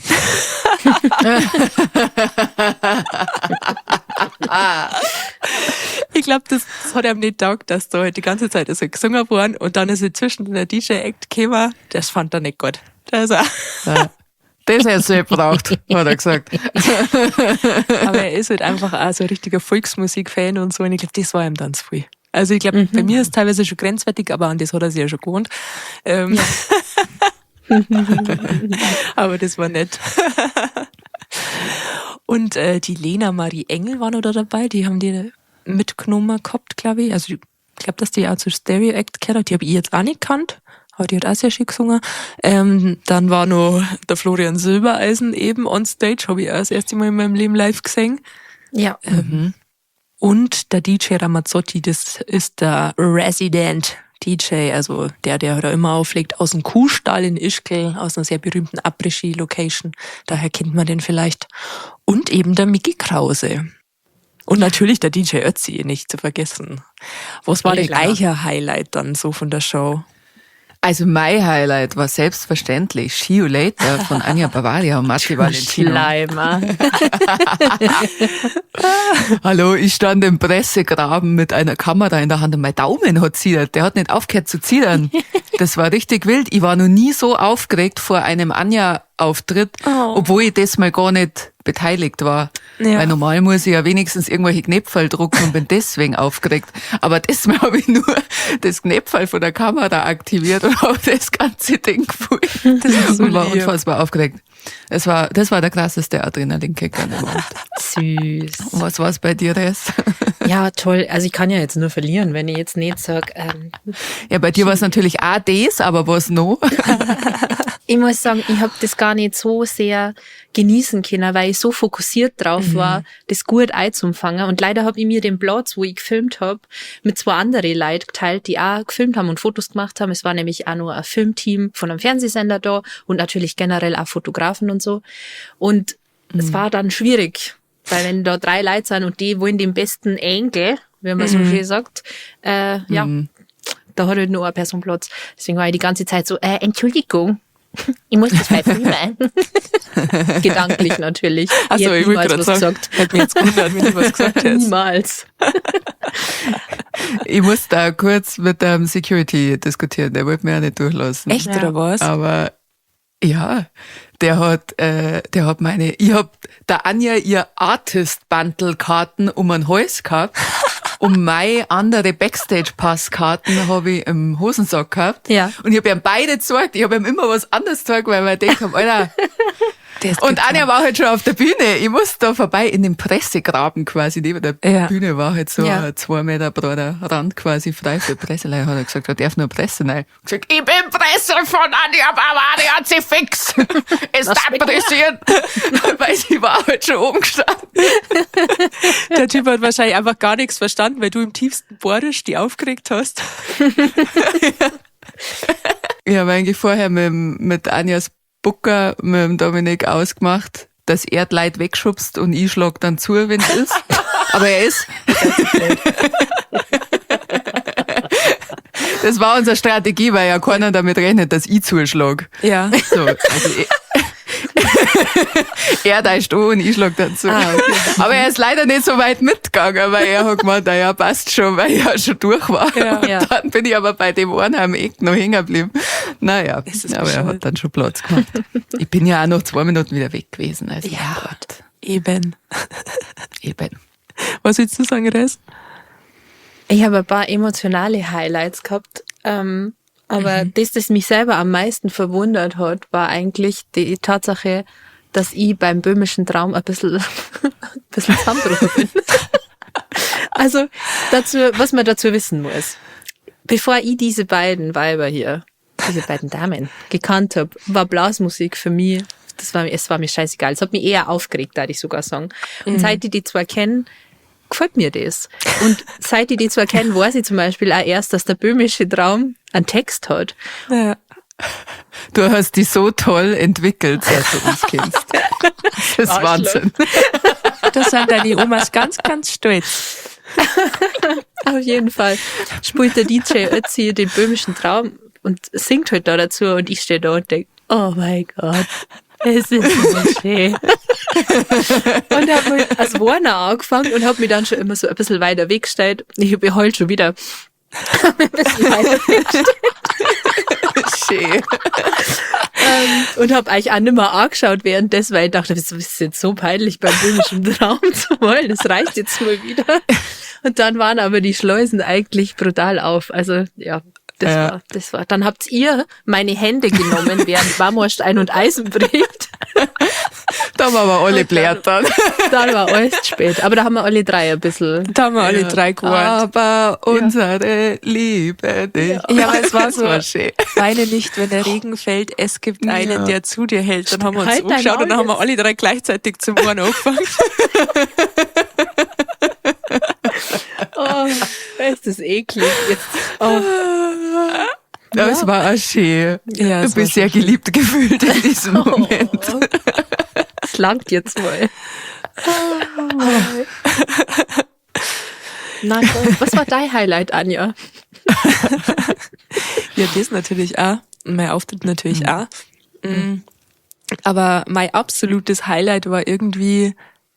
Ich glaube, das hat ihm nicht taugt, dass da halt die ganze Zeit so gesungen worden und dann ist inzwischen der DJ-Act gekommen. Das fand er nicht gut. Das auch. Ja. Das hätte er gebraucht, hat er gesagt. Aber er ist halt einfach auch so ein richtiger Volksmusik-Fan und so. Und ich glaube, das war ihm dann zu viel. Also ich glaube, bei mir ist es teilweise schon grenzwertig, aber an das hat er sich ja schon gewohnt. Aber das war nett. Und die Lena Marie Engel war noch da dabei, die haben die mitgenommen gehabt, glaube ich. Also ich glaube, dass die auch zu Stereo Act gehört hat. Die habe ich jetzt auch nicht gekannt, aber die hat auch sehr schön gesungen. Dann war noch der Florian Silbereisen eben on stage, habe ich auch das erste Mal in meinem Leben live gesehen. Ja. Und der DJ Ramazzotti, das ist der Resident DJ, also der da immer auflegt, aus dem Kuhstall in Ischgl, aus einer sehr berühmten Après-Ski-Location. Daher kennt man den vielleicht. Und eben der Micky Krause. Und natürlich der DJ Ötzi, nicht zu vergessen. Was war denn Klar. euer Highlight dann so von der Show? Also mein Highlight war selbstverständlich See You Later von Anja Bavaria und Matti Valentino. Schleimer. Hallo, ich stand im Pressegraben mit einer Kamera in der Hand und mein Daumen hat zittert. Der hat nicht aufgehört zu zittern. Das war richtig wild. Ich war noch nie so aufgeregt vor einem Anja-Auftritt, obwohl ich das mal gar nicht beteiligt war. Ja. Weil normal muss ich ja wenigstens irgendwelche Knöpfe drucken und bin deswegen aufgeregt. Aber diesmal habe ich nur das Knöpfel von der Kamera aktiviert und habe das ganze Ding gefühlt. Das ist so und war lieb. unfassbar aufgeregt. Das war der krasseste Adrenalinkick an dem Abend. Süß. Und was war's bei dir, Res? Ja, toll. Also ich kann ja jetzt nur verlieren, wenn ich jetzt nicht sag. Ja, bei dir war es natürlich auch das, aber was noch? Ich muss sagen, ich hab das gar nicht so sehr genießen können, weil ich so fokussiert drauf war, das gut einzufangen. Und leider hab ich mir den Platz, wo ich gefilmt hab, mit zwei anderen Leuten geteilt, die auch gefilmt haben und Fotos gemacht haben. Es war nämlich auch nur ein Filmteam von einem Fernsehsender da und natürlich generell auch Fotografen und so. Und es war dann schwierig, weil wenn da 3 Leute sind und die wollen den besten Engel, wie man so schön sagt, ja, da hat halt nur eine Person Platz. Deswegen war ich die ganze Zeit so, Entschuldigung, ich muss das mal filmen. Gedanklich natürlich. Achso, hätte ich wollte niemals gerade was sagen, gesagt. hätte mich jetzt gewundert, wenn du was gesagt hättest. Niemals. Ich muss da kurz mit dem Security diskutieren, der wollte mir ja nicht durchlassen. Echt, Ja. oder was? Aber ja, der hat meine, ich hab der Anja ihr Artist-Bundle-Karten um den Hals gehabt und meine andere Backstage-Pass-Karten hab ich im Hosensack gehabt. Ja. Und ich hab ihm beide gezeigt, ich hab ihm immer was anderes gezeigt, weil wir gedacht haben, Alter, Das Und gibt's Anja war halt schon auf der Bühne. Ich musste da vorbei in den Pressegraben quasi. Neben der Bühne war halt so ein 2 Meter breiter Rand quasi frei für Presseleute. Hat er gesagt, da darf nur Presse rein. Ich hab gesagt, ich bin Presse von Anja Bauer, die hat sie fix. Es darf pressieren. Weil sie war halt schon oben gestanden. Der Typ hat wahrscheinlich einfach gar nichts verstanden, weil du im tiefsten Borisch die aufgeregt hast. Ich habe eigentlich vorher mit Anjas Booker, mit dem Dominik ausgemacht, dass er die Leute wegschubst und ich schlag dann zu, wenn's ist. Aber er ist. Das war unsere Strategie, weil ja keiner damit rechnet, dass ich zuschlag. Ja. So, also er täuscht an und ich schlag dann zu. Ah, okay. Aber er ist leider nicht so weit mitgegangen, weil er hat gemeint, na ja, passt schon, weil ich ja schon durch war. Ja. Und dann bin ich aber bei dem einen am Eck noch hängen geblieben. Naja, Es ist aber er bescheuert. hat dann schon Platz gemacht. Ich bin ja auch noch 2 Minuten wieder weg gewesen. Also Ja. mein Gott. Eben. Eben. Was willst du sagen, Res? Ich habe ein paar emotionale Highlights gehabt, aber das mich selber am meisten verwundert hat, war eigentlich die Tatsache, dass ich beim böhmischen Traum ein bisschen zusammengebrochen bin. Also dazu, was man dazu wissen muss. Bevor ich diese beiden Weiber hier, diese beiden Damen gekannt hab, war Blasmusik für mich, es war mir scheißegal. Es hat mich eher aufgeregt, da ich sogar sagen. Und seit ich die zwei kenne, gefällt mir das. Und seit ich die zwei kenne, weiß ich zum Beispiel auch erst, dass der böhmische Traum einen Text hat. Ja. Du hast die so toll entwickelt, seit du uns kennst. Das ist Arschloch. Wahnsinn. Das sind deine Omas ganz, ganz stolz. Auf jeden Fall spielt der DJ Ötzi den böhmischen Traum und singt halt da dazu und ich stehe da und denk, oh mein Gott, es ist so schön. Und hab mir als Warner angefangen und hab mich dann schon immer so ein bisschen weiter weggestellt. Ich hab heult schon wieder. Hab mich ein bisschen weiter weggestellt. Schön. Und hab eigentlich auch nicht mehr angeschaut währenddessen, weil ich dachte, das ist jetzt so peinlich beim böhmischen Traum zu wollen. Das reicht jetzt mal wieder. Und dann waren aber die Schleusen eigentlich brutal auf. Also, ja, das war, das war. Dann habt ihr meine Hände genommen, während Marmorstein und Eisen bricht. Da waren wir alle blärt dann. Dann war alles zu spät. Aber da haben wir alle drei ein bisschen. Da haben wir alle drei gewarnt. Aber unsere Liebe dich. Ja, aber es war Das so, war schön. Weine nicht, wenn der Regen fällt, es gibt einen, der zu dir hält. Dann haben wir uns Halt dein umgeschaut und dann Maul haben wir alle drei gleichzeitig zum Ohren angefangen. Oh, es ist eklig. Jetzt, oh. Ja, es war auch schön. Ja, du es war bist sehr geliebt gefühlt in diesem Moment. Es langt jetzt mal. Na toll. Was war dein Highlight, Anja? Ja, das natürlich auch. Mein Auftritt natürlich auch. Aber mein absolutes Highlight war irgendwie,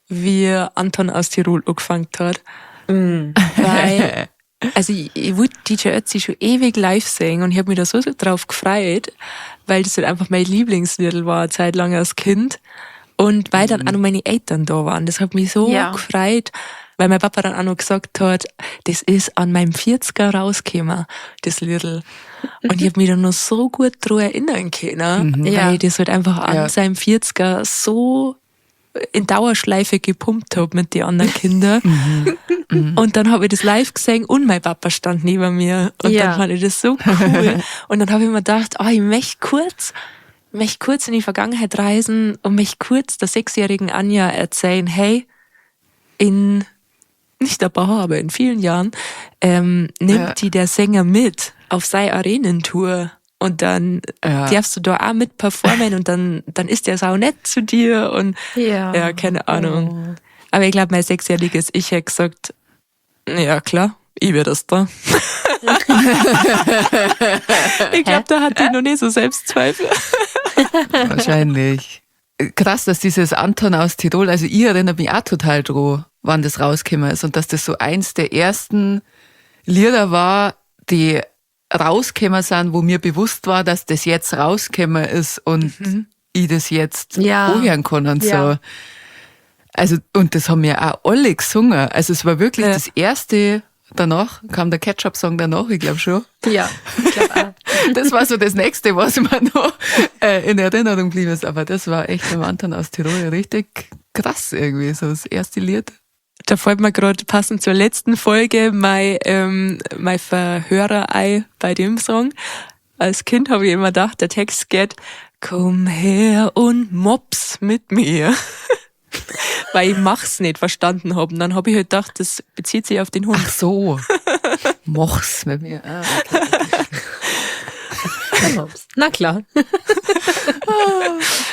wie Anton aus Tirol angefangen hat. Weil, also ich wollte DJ Ötzi schon ewig live sehen und ich hab mich da so drauf gefreut, weil das halt einfach mein Lieblingsliedl war, eine Zeit lang als Kind. Und weil dann auch noch meine Eltern da waren, das hat mich so gefreut, weil mein Papa dann auch noch gesagt hat, das ist an meinem 40er rausgekommen, das Liedl. Und ich hab mich dann noch so gut dran erinnern können, weil ich das halt einfach an seinem 40er so in Dauerschleife gepumpt hab mit den anderen Kindern. Und dann hab ich das live gesehen und mein Papa stand neben mir. Und dann fand ich das so cool. Und dann hab ich mir gedacht, oh, ich möchte kurz in die Vergangenheit reisen und mich kurz der 6-jährigen Anja erzählen, hey, in, nicht ein paar, aber in vielen Jahren, nimmt die der Sänger mit auf seine Arenentour. Und dann darfst du da auch mit performen und dann ist der sau nett zu dir und ja, keine Ahnung. Oh. Aber ich glaub, mein 6-jähriges Ich hätte gesagt, ja klar, ich wär das da. Ich glaub, da hat die noch nicht so Selbstzweifel. Wahrscheinlich. Krass, dass dieses Anton aus Tirol, also ich erinnere mich auch total dran, wann das rausgekommen ist und dass das so eins der ersten Lieder war, die rausgekommen sind, wo mir bewusst war, dass das jetzt rausgekommen ist und ich das jetzt anhören kann und so. Also, und das haben ja auch alle gesungen. Also es war wirklich das erste Danach kam der Ketchup-Song danach, ich glaube schon. Ja, ich glaube auch. Das war so das Nächste, was mir noch in Erinnerung geblieben ist. Aber das war echt beim Anton aus Tirol richtig krass irgendwie, so das erste Lied. Da fällt mir gerade passend zur letzten Folge mein Verhörerei bei dem Song. Als Kind habe ich immer gedacht, der Text geht, komm her und mops mit mir. Weil ich mach's nicht verstanden hab. Und dann hab ich halt gedacht, das bezieht sich auf den Hund. Ach so. Mach's mit mir. Ah, okay. Mops. Na klar.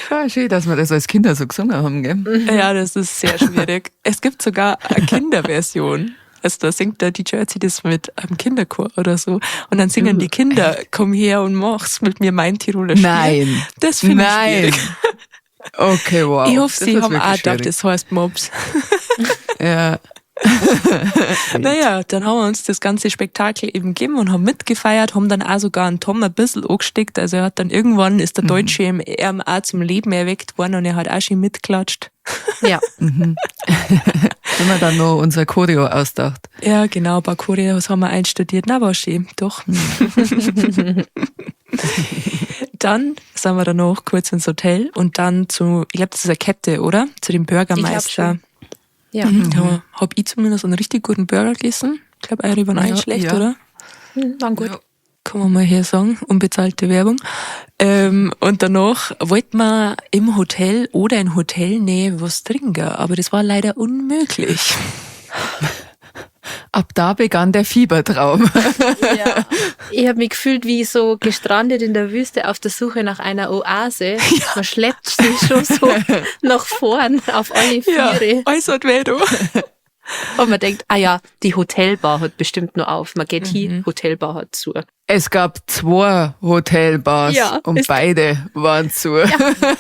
Ja, schön, dass wir das als Kinder so gesungen haben, gell? Ja, das ist sehr schwierig. Es gibt sogar eine Kinderversion. Also da singt der DJ Ötzi das mit einem Kinderchor oder so. Und dann singen die Kinder, komm her und mach's mit mir, mein Tiroler Stier. Nein. Das finde ich Nein. schwierig. Okay, wow. Ich hoffe, Das sie ist haben wirklich auch gedacht, schwierig. das heißt Mops. Ja. Naja, dann haben wir uns das ganze Spektakel eben gegeben und haben mitgefeiert, haben dann auch sogar einen Tom ein bisschen angesteckt. Also er hat dann irgendwann, ist der Deutsche im RMA zum Leben erweckt worden und er hat auch schön mitklatscht. Ja. Wenn man dann noch unser Choreo ausdacht. Ja, genau, ein paar Choreos haben wir einstudiert. Na, war schön, doch. Dann sind wir danach kurz ins Hotel und dann zu, ich glaube, das ist eine Kette, oder? Zu dem Burgermeister. Ich glaub Ja. Da hab ich zumindest einen richtig guten Burger gegessen. Ich glaube, eure waren auch nicht Ja, schlecht, ja. oder? War gut. Ja. Kann man mal hier sagen, unbezahlte Werbung. Und danach wollten wir im Hotel oder in Hotelnähe was trinken, aber das war leider unmöglich. Ab da begann der Fiebertraum. Ja. Ich habe mich gefühlt wie so gestrandet in der Wüste auf der Suche nach einer Oase. Man schleppt sich schon so nach vorn auf alle Viere. äußert weh, du. Und man denkt, ah ja, die Hotelbar hat bestimmt nur auf. Man geht hin, Hotelbar hat zu. Es gab 2 Hotelbars Ja, und beide waren zu. Ja,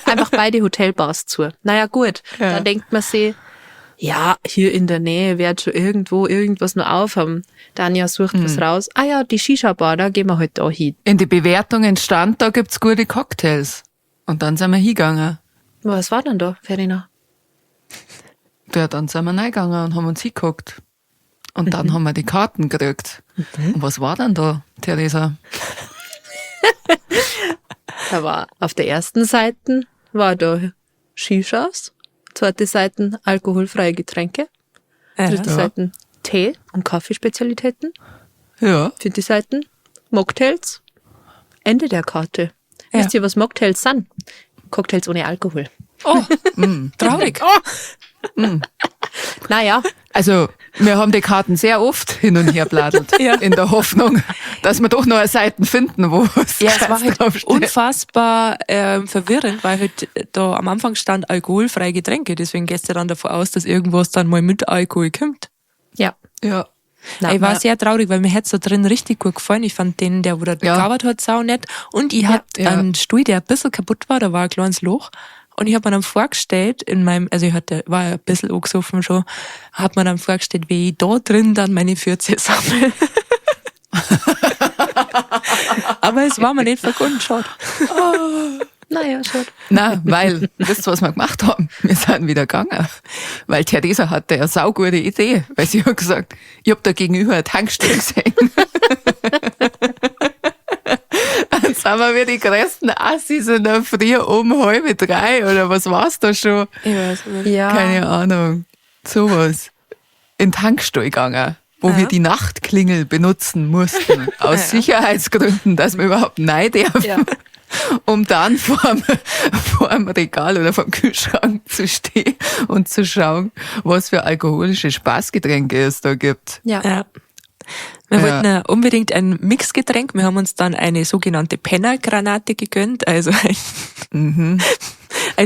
einfach beide Hotelbars zu. Naja, gut. Ja. Dann denkt man sich, ja, hier in der Nähe wird schon irgendwo irgendwas noch aufhaben. Tanja sucht was raus. Ah ja, die Shisha-Bar, da gehen wir halt da hin. In die Bewertungen stand, da gibt's gute Cocktails. Und dann sind wir hingegangen. Was war denn da, Verena? Ja, dann sind wir reingegangen und haben uns hingeguckt. Und dann haben wir die Karten gekriegt. Und was war denn da, Theresa? Da war auf der ersten Seite war da Shishas, zweite Seite alkoholfreie Getränke, dritte Ja. Seite Tee und Kaffeespezialitäten, Ja. vierte Seite Mocktails, Ende der Karte. Ja. Wisst ihr, was Mocktails sind? Cocktails ohne Alkohol. Oh, traurig. Naja, Also, wir haben die Karten sehr oft hin und her bladelt. Ja. In der Hoffnung, dass wir doch noch eine Seite finden, wo es Ja, es war halt draufsteht. unfassbar verwirrend, weil halt da am Anfang stand alkoholfreie Getränke. Deswegen gehst du dann davon aus, dass irgendwas dann mal mit Alkohol kommt. ja. Ja. Na, ich war na. sehr traurig, weil mir hätt's da drin richtig gut gefallen. Ich fand den, der wo da Ja. gearbeitet hat, sau nett. Und ich hatte Ja. einen Stuhl, der ein bisschen kaputt war, da war ein kleines Loch. Und ich hab mir dann vorgestellt, in meinem, also ich hatte, war ja ein bisschen angesoffen schon, hab mir dann vorgestellt, wie ich da drin dann meine Fürze sammle. Aber es war mir nicht vergönnt, schade. Naja, schaut. Na, weil, wisst ihr, was wir gemacht haben? Wir sind wieder gegangen. Weil Theresa hatte eine saugute Idee, weil sie hat gesagt, ich hab da gegenüber eine Tankstelle gesehen. Dann sind wir wie die größten Assis in der Früh um 2:30 oder was war's da schon? Ich weiß nicht. Ja. Keine Ahnung. Sowas. In den Tankstall gegangen, wo wir die Nachtklingel benutzen mussten. Aus Sicherheitsgründen, dass wir überhaupt rein dürfen. Ja. Um dann vorm Regal oder vorm Kühlschrank zu stehen und zu schauen, was für alkoholische Spaßgetränke es da gibt. Ja. Ja. Wir Ja. wollten ja unbedingt ein Mixgetränk. Wir haben uns dann eine sogenannte Pennergranate gegönnt, also ein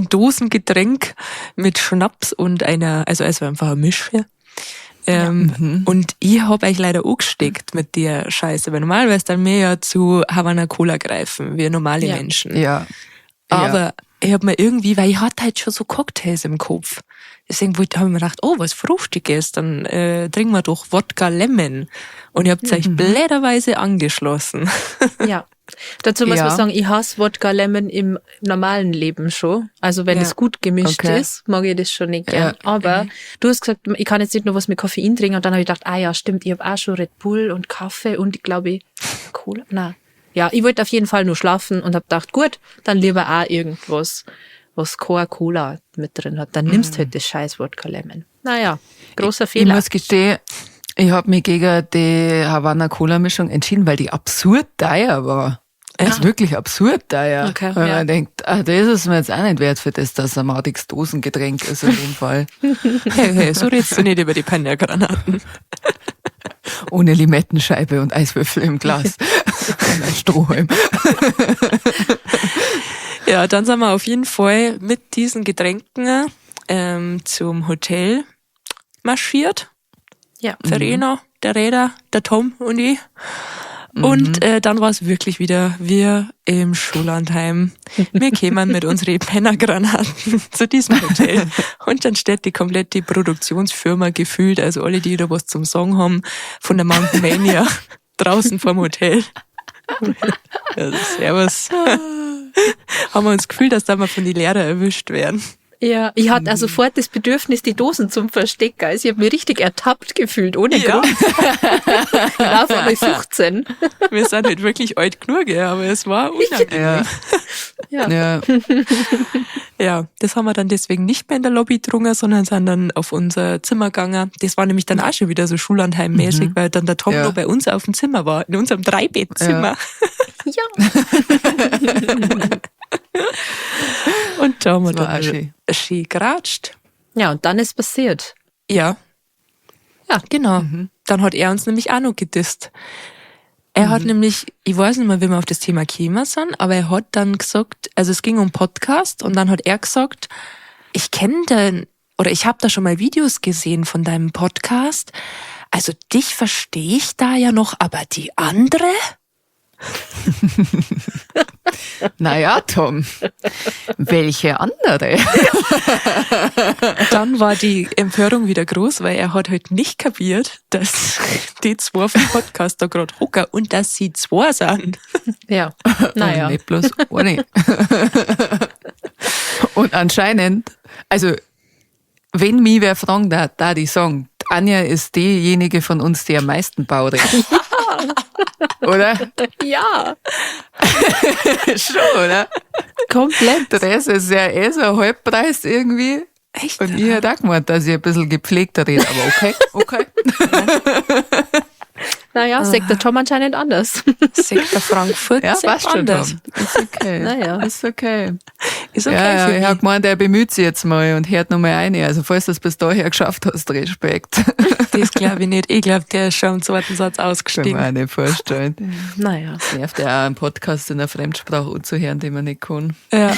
Dosengetränk mit Schnaps und einer, also es war einfach ein Misch. Und ich hab euch leider angesteckt mit der Scheiße, weil normalerweise dann wir ja zu Havana Cola greifen, wir normale Ja. Menschen. Ja. Aber ich hab mir irgendwie, weil ich hatte halt schon so Cocktails im Kopf. Deswegen hab ich mir gedacht, oh, was Fruchtiges, dann trinken wir doch Wodka Lemon. Und ich hab's euch bläderweise angeschlossen. Ja. Dazu muss Ja. man sagen, ich hasse Wodka Lemon im normalen Leben schon. Also wenn es gut gemischt ist, mag ich das schon nicht gern. Aber du hast gesagt, ich kann jetzt nicht nur was mit Koffein trinken. Und dann habe ich gedacht, ah ja, stimmt, ich habe auch schon Red Bull und Kaffee und ich glaube, Cola? Nein. Ja, ich wollte auf jeden Fall nur schlafen und habe gedacht, gut, dann lieber auch irgendwas, was Coca-Cola mit drin hat. Dann nimmst halt das scheiß Wodka Lemon. Naja, großer Ich Fehler. muss gestehen, ich habe mich gegen die Havana Cola Mischung entschieden, weil die absurd teuer war. Das ist wirklich absurd teuer. Okay, Weil ja. man denkt, ah, das ist mir jetzt auch nicht wert für das, dass ein madiges Dosengetränk ist in dem Fall. Hey, hey, so redest du nicht über die Pennergranaten. Ohne Limettenscheibe und Eiswürfel im Glas. Und ein Strohhalm. Ja, dann sind wir auf jeden Fall mit diesen Getränken zum Hotel marschiert. Ja. Verena, der Räder, der Tom und ich. Und dann war es wirklich wieder wir im Schullandheim. Wir kämen mit unseren Pennergranaten zu diesem Hotel. Und dann steht die komplette Produktionsfirma gefühlt, also alle, die da was zum Song haben, von der Mountain Mania draußen vorm Hotel. Also, servus. Haben wir uns gefühlt, dass da mal von den Lehrern erwischt werden. Ja, ich hatte also sofort das Bedürfnis, die Dosen zum Verstecken. Also ich habe mich richtig ertappt gefühlt, ohne Ja. Grund. Ich war auf einmal 15. Wir sind halt wirklich alt genug, gell, aber es war unangenehm. Ja. Ja. Ja. Ja, das haben wir dann deswegen nicht mehr in der Lobby getrunken, sondern sind dann auf unser Zimmer gegangen. Das war nämlich dann auch schon wieder so Schullandheim-mäßig, weil dann der Tom Ja. noch bei uns auf dem Zimmer war, in unserem Dreibettzimmer. Ja. Und da haben wir Das war dann auch schön. schön geratscht. Ja, und dann ist passiert. Ja. Ja. Genau. Dann hat er uns nämlich auch noch gedisst. Er hat nämlich, ich weiß nicht mehr, wie wir auf das Thema gekommen sind, aber er hat dann gesagt, also es ging um Podcast und dann hat er gesagt, ich kenne den, oder ich habe da schon mal Videos gesehen von deinem Podcast. Also dich verstehe ich da ja noch, aber die andere? Naja, Tom. Welche andere? Dann war die Empörung wieder groß, weil er hat halt nicht kapiert, dass die zwei vom Podcast da gerade hocken und dass sie zwei sind. Ja. Naja. Und nicht bloß eine. Und anscheinend, also, wenn mich wer fragen darf, da die sagen, Anja ist diejenige von uns, die am meisten baut. Oder? Ja. Schon, oder? Komplett. Das ist ja eh so ein Halbpreis irgendwie. Echt? Und ich hätte auch gemeint, dass ich ein bisschen gepflegter rede, aber okay, okay. Naja, sagt der Tom anscheinend anders. Sektor Frankfurt, Ja, sagt passt schon, anders. Tom. Ist okay. Naja. Ist okay. Ist okay Ja, ja, für ich mich. hab gemeint, er bemüht sich jetzt mal und hört nochmal ein. Also, falls du es bis daher geschafft hast, Respekt. Das glaube ich nicht. Ich glaube, der ist schon im zweiten Satz Kann ausgestiegen. mir auch nicht vorstellen. Naja. Das nervt ja auch, einen Podcast in der Fremdsprache anzuhören, den man nicht kann. Ja.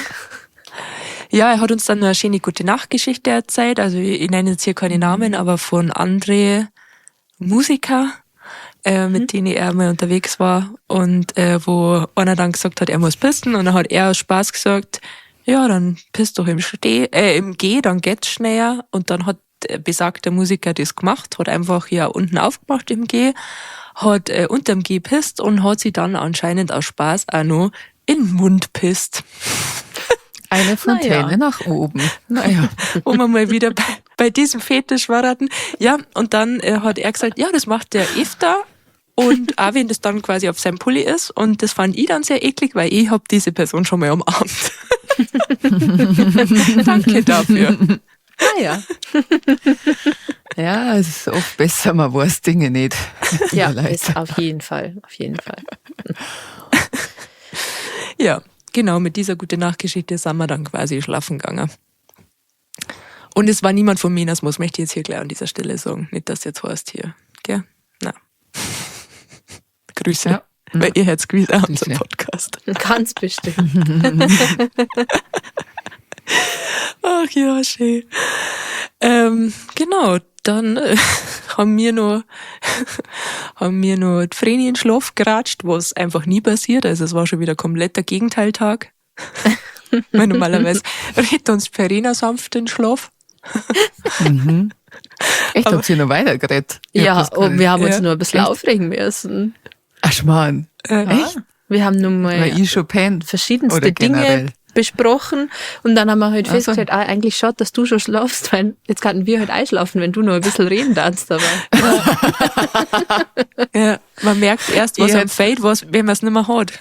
Ja, er hat uns dann noch eine schöne gute Nachtgeschichte erzählt. Also ich nenne jetzt hier keine Namen, aber von andere Musiker, mit denen er mal unterwegs war und wo einer dann gesagt hat, er muss pissen und dann hat er aus Spaß gesagt, ja, dann pisst doch im Steh, im Geh, dann geht's schneller. Und dann hat besagter Musiker das gemacht, hat einfach hier unten aufgemacht im Geh, hat unterm Geh pisst und hat sie dann anscheinend aus Spaß auch noch in den Mund pisst. Eine Fontäne Naja. nach oben. Naja. Wo wir mal wieder bei diesem Fetisch waren. Ja, und dann hat er gesagt, ja, das macht der öfter. Und auch wenn das dann quasi auf seinem Pulli ist. Und das fand ich dann sehr eklig, weil ich hab diese Person schon mal umarmt. Danke dafür. Naja. Ja, es ist oft besser, man weiß Dinge nicht. Tut Ja, mir leid. ist auf jeden Fall. Auf jeden Fall. Ja, genau, mit dieser gute Nachtgeschichte sind wir dann quasi schlafen gegangen. Und es war niemand von Menasmus, möchte ich jetzt hier gleich an dieser Stelle sagen. Nicht, dass jetzt heißt hier. Gell? Na. Grüße. Ja. Weil ihr hättet gewiss auch unseren Grüße. Podcast. Ganz bestimmt. Ach ja, schön. Genau, dann haben wir noch, die Vreni in den Schlaf geratscht, was einfach nie passiert. Also es war schon wieder kompletter Gegenteiltag. Weil normalerweise redet uns Verena sanft in den Schlaf. Echt, habt ihr noch weitergeredet? Ich hab Ja, das gar und nicht- wir haben uns Ja. nur ein bisschen aufregen müssen. Ach, Schmarrn. Echt? Wir haben nun mal Weil ich schon pennt. verschiedenste Oder Dinge generell. besprochen und dann haben wir halt Ach so. festgestellt, ah, eigentlich schaut, dass du schon schlafst, weil jetzt könnten wir halt einschlafen, wenn du noch ein bisschen reden darfst, aber Ja, man merkt erst, was Ich einem hätt- fehlt, was, wenn man es nicht mehr hat.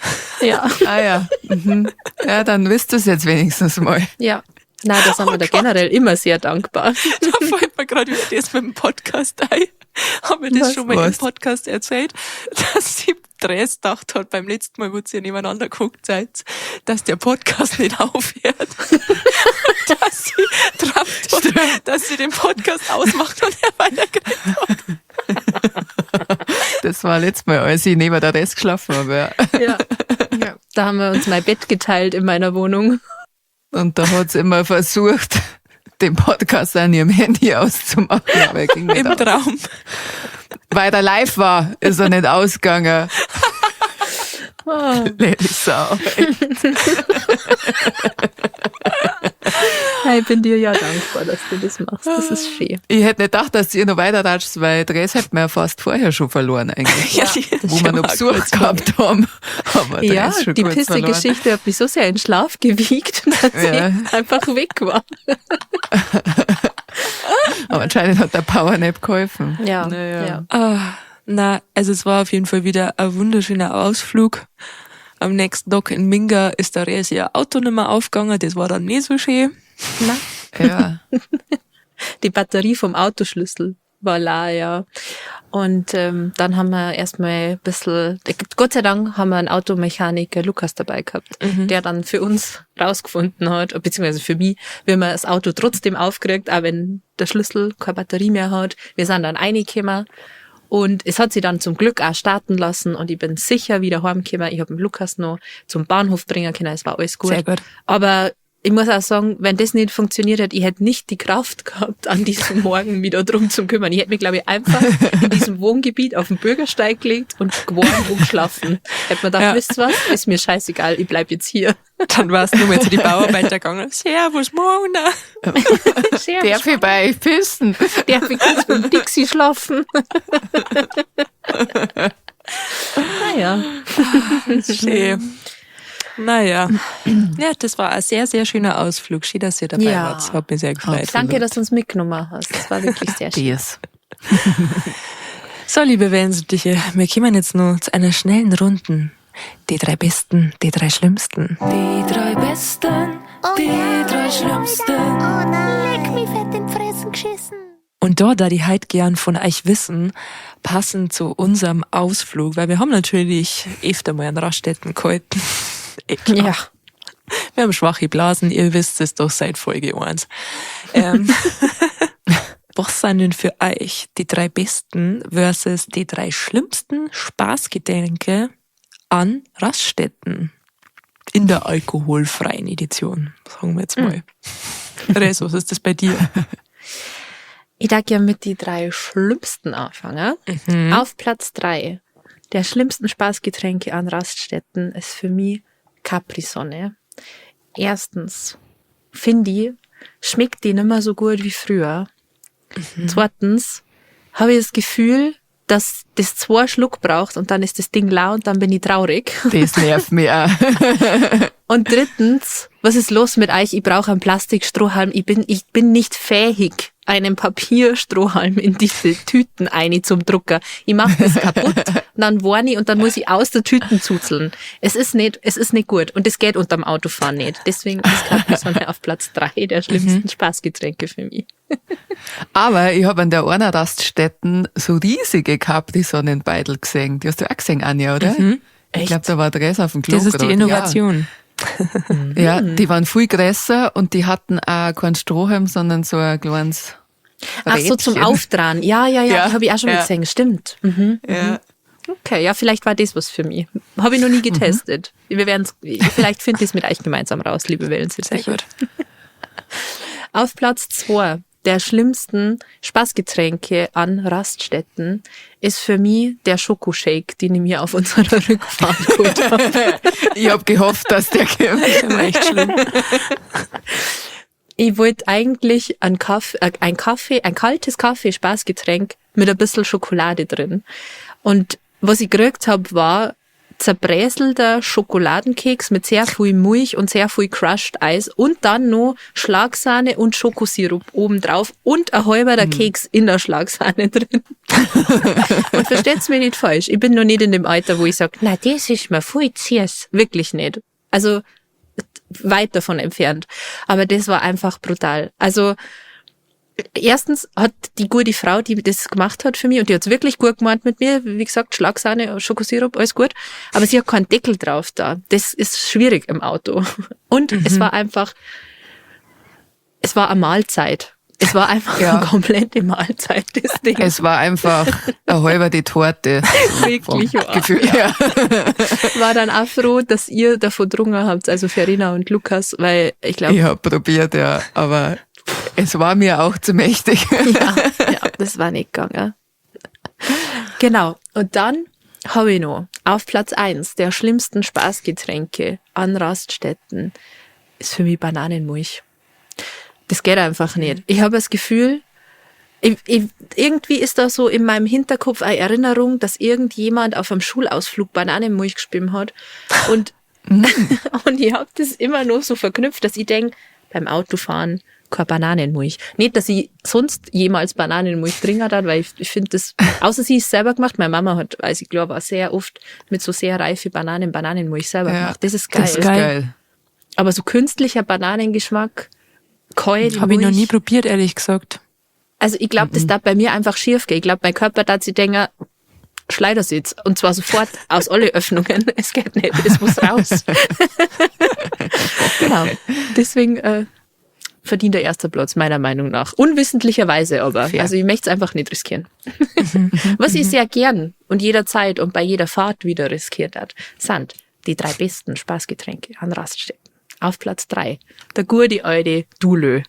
ja. Ah ja. Mhm. Ja, dann wisst ihr es jetzt wenigstens mal. Ja. Nein, da sind wir da generell immer sehr dankbar. Da fällt mir gerade wieder das mit dem Podcast ein. Haben wir das Was? schon mal im Was? Podcast erzählt, dass sie Dress gedacht hat beim letzten Mal, wo ihr nebeneinander geguckt seid, dass der Podcast nicht aufhört. Und dass sie trampt hat, dass sie den Podcast ausmacht und er weitergeht. Das war letztes Mal, als ich neben der Rest geschlafen habe. Ja. Ja. ja. Da haben wir uns mein Bett geteilt in meiner Wohnung. Und da hat sie immer versucht, den Podcast an ihrem Handy auszumachen, aber er ging nicht Im aus. Traum. Weil er live war, ist er nicht ausgegangen. Oh. Blöde Sau. Ich bin dir ja dankbar, dass du das machst. Das ist schön. Ich hätte nicht gedacht, dass ihr noch weiter ratscht, weil Dress hätten wir ja fast vorher schon verloren eigentlich. Ja, die, Wo wir noch Besuch gehabt haben, haben wir Ja, Dress schon die kurz pisse verloren. Geschichte hat mich so sehr in Schlaf gewiegt, dass Ja. ich einfach weg war. Aber anscheinend hat der Powernap geholfen. Ja, Naja. ja. Ah, na, also es war auf jeden Fall wieder ein wunderschöner Ausflug. Am nächsten Tag in Minga ist der Resi ihr Auto nicht mehr aufgegangen, das war dann nicht so schön. Na, Ja. die Batterie vom Autoschlüssel war leer, ja. Und dann haben wir erstmal ein bisschen, Gott sei Dank haben wir einen Automechaniker Lukas dabei gehabt, der dann für uns rausgefunden hat, beziehungsweise für mich, wie man das Auto trotzdem aufkriegt, auch wenn der Schlüssel keine Batterie mehr hat. Wir sind dann reingekommen und es hat sie dann zum Glück auch starten lassen und ich bin sicher wieder heimgekommen. Ich habe den Lukas noch zum Bahnhof bringen können, es war alles gut. Sehr gut. Aber ich muss auch sagen, wenn das nicht funktioniert hätte, ich hätte nicht die Kraft gehabt, an diesem Morgen mich da drum zu kümmern. Ich hätte mich, glaube ich, einfach in diesem Wohngebiet auf den Bürgersteig gelegt und geworfen und geschlafen. Hätte mir gedacht, Ja. wisst ihr was, ist mir scheißegal, ich bleib jetzt hier. Dann war es nur mal zu die Bauarbeiter gegangen. Servus, Mona. Darf ich bei euch pissen? Darf ich kurz mit dem Dixie schlafen? Naja. Schön. Naja. Ja, das war ein sehr, sehr schöner Ausflug. Schön, dass ihr dabei Ja. wart. Hat mich sehr gefreut. Danke, dass du uns mitgenommen hast. Das war wirklich sehr schön. Das. So, liebe Wellensittiche, wir kommen jetzt noch zu einer schnellen Runden. Die drei Besten, die drei Schlimmsten. Die drei Besten, die drei Schlimmsten. Oh nein. Leck mich fett in die Fressen geschissen. Und da die halt gern von euch wissen, passend zu unserem Ausflug, weil wir haben natürlich öfter mal an Raststätten gehalten. Eh klar. Ja. Wir haben schwache Blasen, ihr wisst es doch seit Folge 1. Was sind denn für euch die drei besten versus die drei schlimmsten Spaßgetränke an Raststätten? In der alkoholfreien Edition, sagen wir jetzt mal. Res, was ist das bei dir? Ich darf ja mit die drei schlimmsten anfangen. Auf Platz drei der schlimmsten Spaßgetränke an Raststätten ist für mich Capri-Sonne. Erstens, finde ich, schmeckt die nicht mehr so gut wie früher. Zweitens, habe ich das Gefühl, dass das zwei Schluck braucht und dann ist das Ding lau und dann bin ich traurig. Das nervt mich auch. Und drittens, was ist los mit euch? Ich brauche einen Plastikstrohhalm. Ich bin nicht fähig, einen Papierstrohhalm in diese Tüten eine zum Drucker. Ich mache das kaputt, dann warne ich und dann muss ich aus der Tüten zuzeln. Es ist nicht gut. Und das geht unterm Autofahren nicht. Deswegen ist Capri-Sonne auf Platz drei der schlimmsten Spaßgetränke für mich. Aber ich habe an der einer Raststätten so riesige Capri-Sonnenbeidel gesehen. Die hast du auch gesehen, Anja, oder? Ich glaube, da war Dress auf dem Klo. Das ist die grad. Innovation. Ja. Ja, die waren viel größer und die hatten auch keinen Strohhalm, sondern so ein kleines Ach so, zum Rädchen. Auftragen. Ja, ja, ja, Ja, habe ich auch schon mal ja. gesehen. Stimmt. Mhm. Ja. Okay, ja, vielleicht war das was für mich. Habe ich noch nie getestet. Wir werden's, vielleicht finde ich es mit euch gemeinsam raus, liebe Wellensittiche. Sehr gut. Auf Platz zwei der schlimmsten Spaßgetränke an Raststätten ist für mich der Schokoshake, den ich mir auf unserer Rückfahrt geholt habe. Ich habe gehofft, dass der kommt. Das war echt schlimm. Ich wollte eigentlich ein kaltes Kaffee-Spaßgetränk mit ein bisschen Schokolade drin. Und was ich gekriegt habe, war zerbräselter Schokoladenkeks mit sehr viel Milch und sehr viel Crushed Eis und dann noch Schlagsahne und Schokosirup obendrauf und ein halber der Keks in der Schlagsahne drin. Und versteht's mich nicht falsch, ich bin noch nicht in dem Alter, wo ich sag, na, das ist mir viel süß. Wirklich nicht. Also weit davon entfernt. Aber das war einfach brutal. Also erstens hat die gute Frau, die das gemacht hat für mich, und die hat's wirklich gut gemeint mit mir, wie gesagt, Schlagsahne, Schokosirup, alles gut, aber sie hat keinen Deckel drauf da. Das ist schwierig im Auto. Und es war einfach, es war eine Mahlzeit. Es war einfach eine komplette Mahlzeit, das Ding. Es war einfach eine halbe die Torte. Wirklich Vom wahr. Gefühl her. War dann auch froh, dass ihr davon getrunken habt, also Verena und Lukas, weil ich glaub, Ich hab probiert, ja, aber es war mir auch zu mächtig. Ja, ja, das war nicht gegangen. Genau. Und dann hab ich noch auf Platz 1 der schlimmsten Spaßgetränke an Raststätten ist für mich Bananenmilch. Das geht einfach nicht. Ich habe das Gefühl, irgendwie ist da so in meinem Hinterkopf eine Erinnerung, dass irgendjemand auf einem Schulausflug Bananenmilch gespielt hat. Und ich hab das immer noch so verknüpft, dass ich denk, beim Autofahren keine Bananenmilch. Nicht, dass ich sonst jemals Bananenmilch trinken darf, weil ich find das, außer sie ist selber gemacht. Meine Mama hat, weiß ich glaube, auch sehr oft mit so sehr reife Bananen Bananenmilch selber gemacht. Das ist geil. Das ist geil. Aber so künstlicher Bananengeschmack, kalt, Hab ich noch Milch. nie probiert, ehrlich gesagt. Also ich glaub, das darf bei mir einfach schief gehen. Ich glaub, mein Körper darf sich denken, Schleudersitz. Und zwar sofort aus alle Öffnungen. Es geht nicht, es muss raus. Genau. Deswegen verdient der erste Platz, meiner Meinung nach. Unwissentlicherweise aber. Fair. Also ich möchte es einfach nicht riskieren. Was ich sehr gern und jederzeit und bei jeder Fahrt wieder riskiert hat, sind die 3 besten Spaßgetränke an Raststätten. Auf Platz 3, der gute alte Dulö.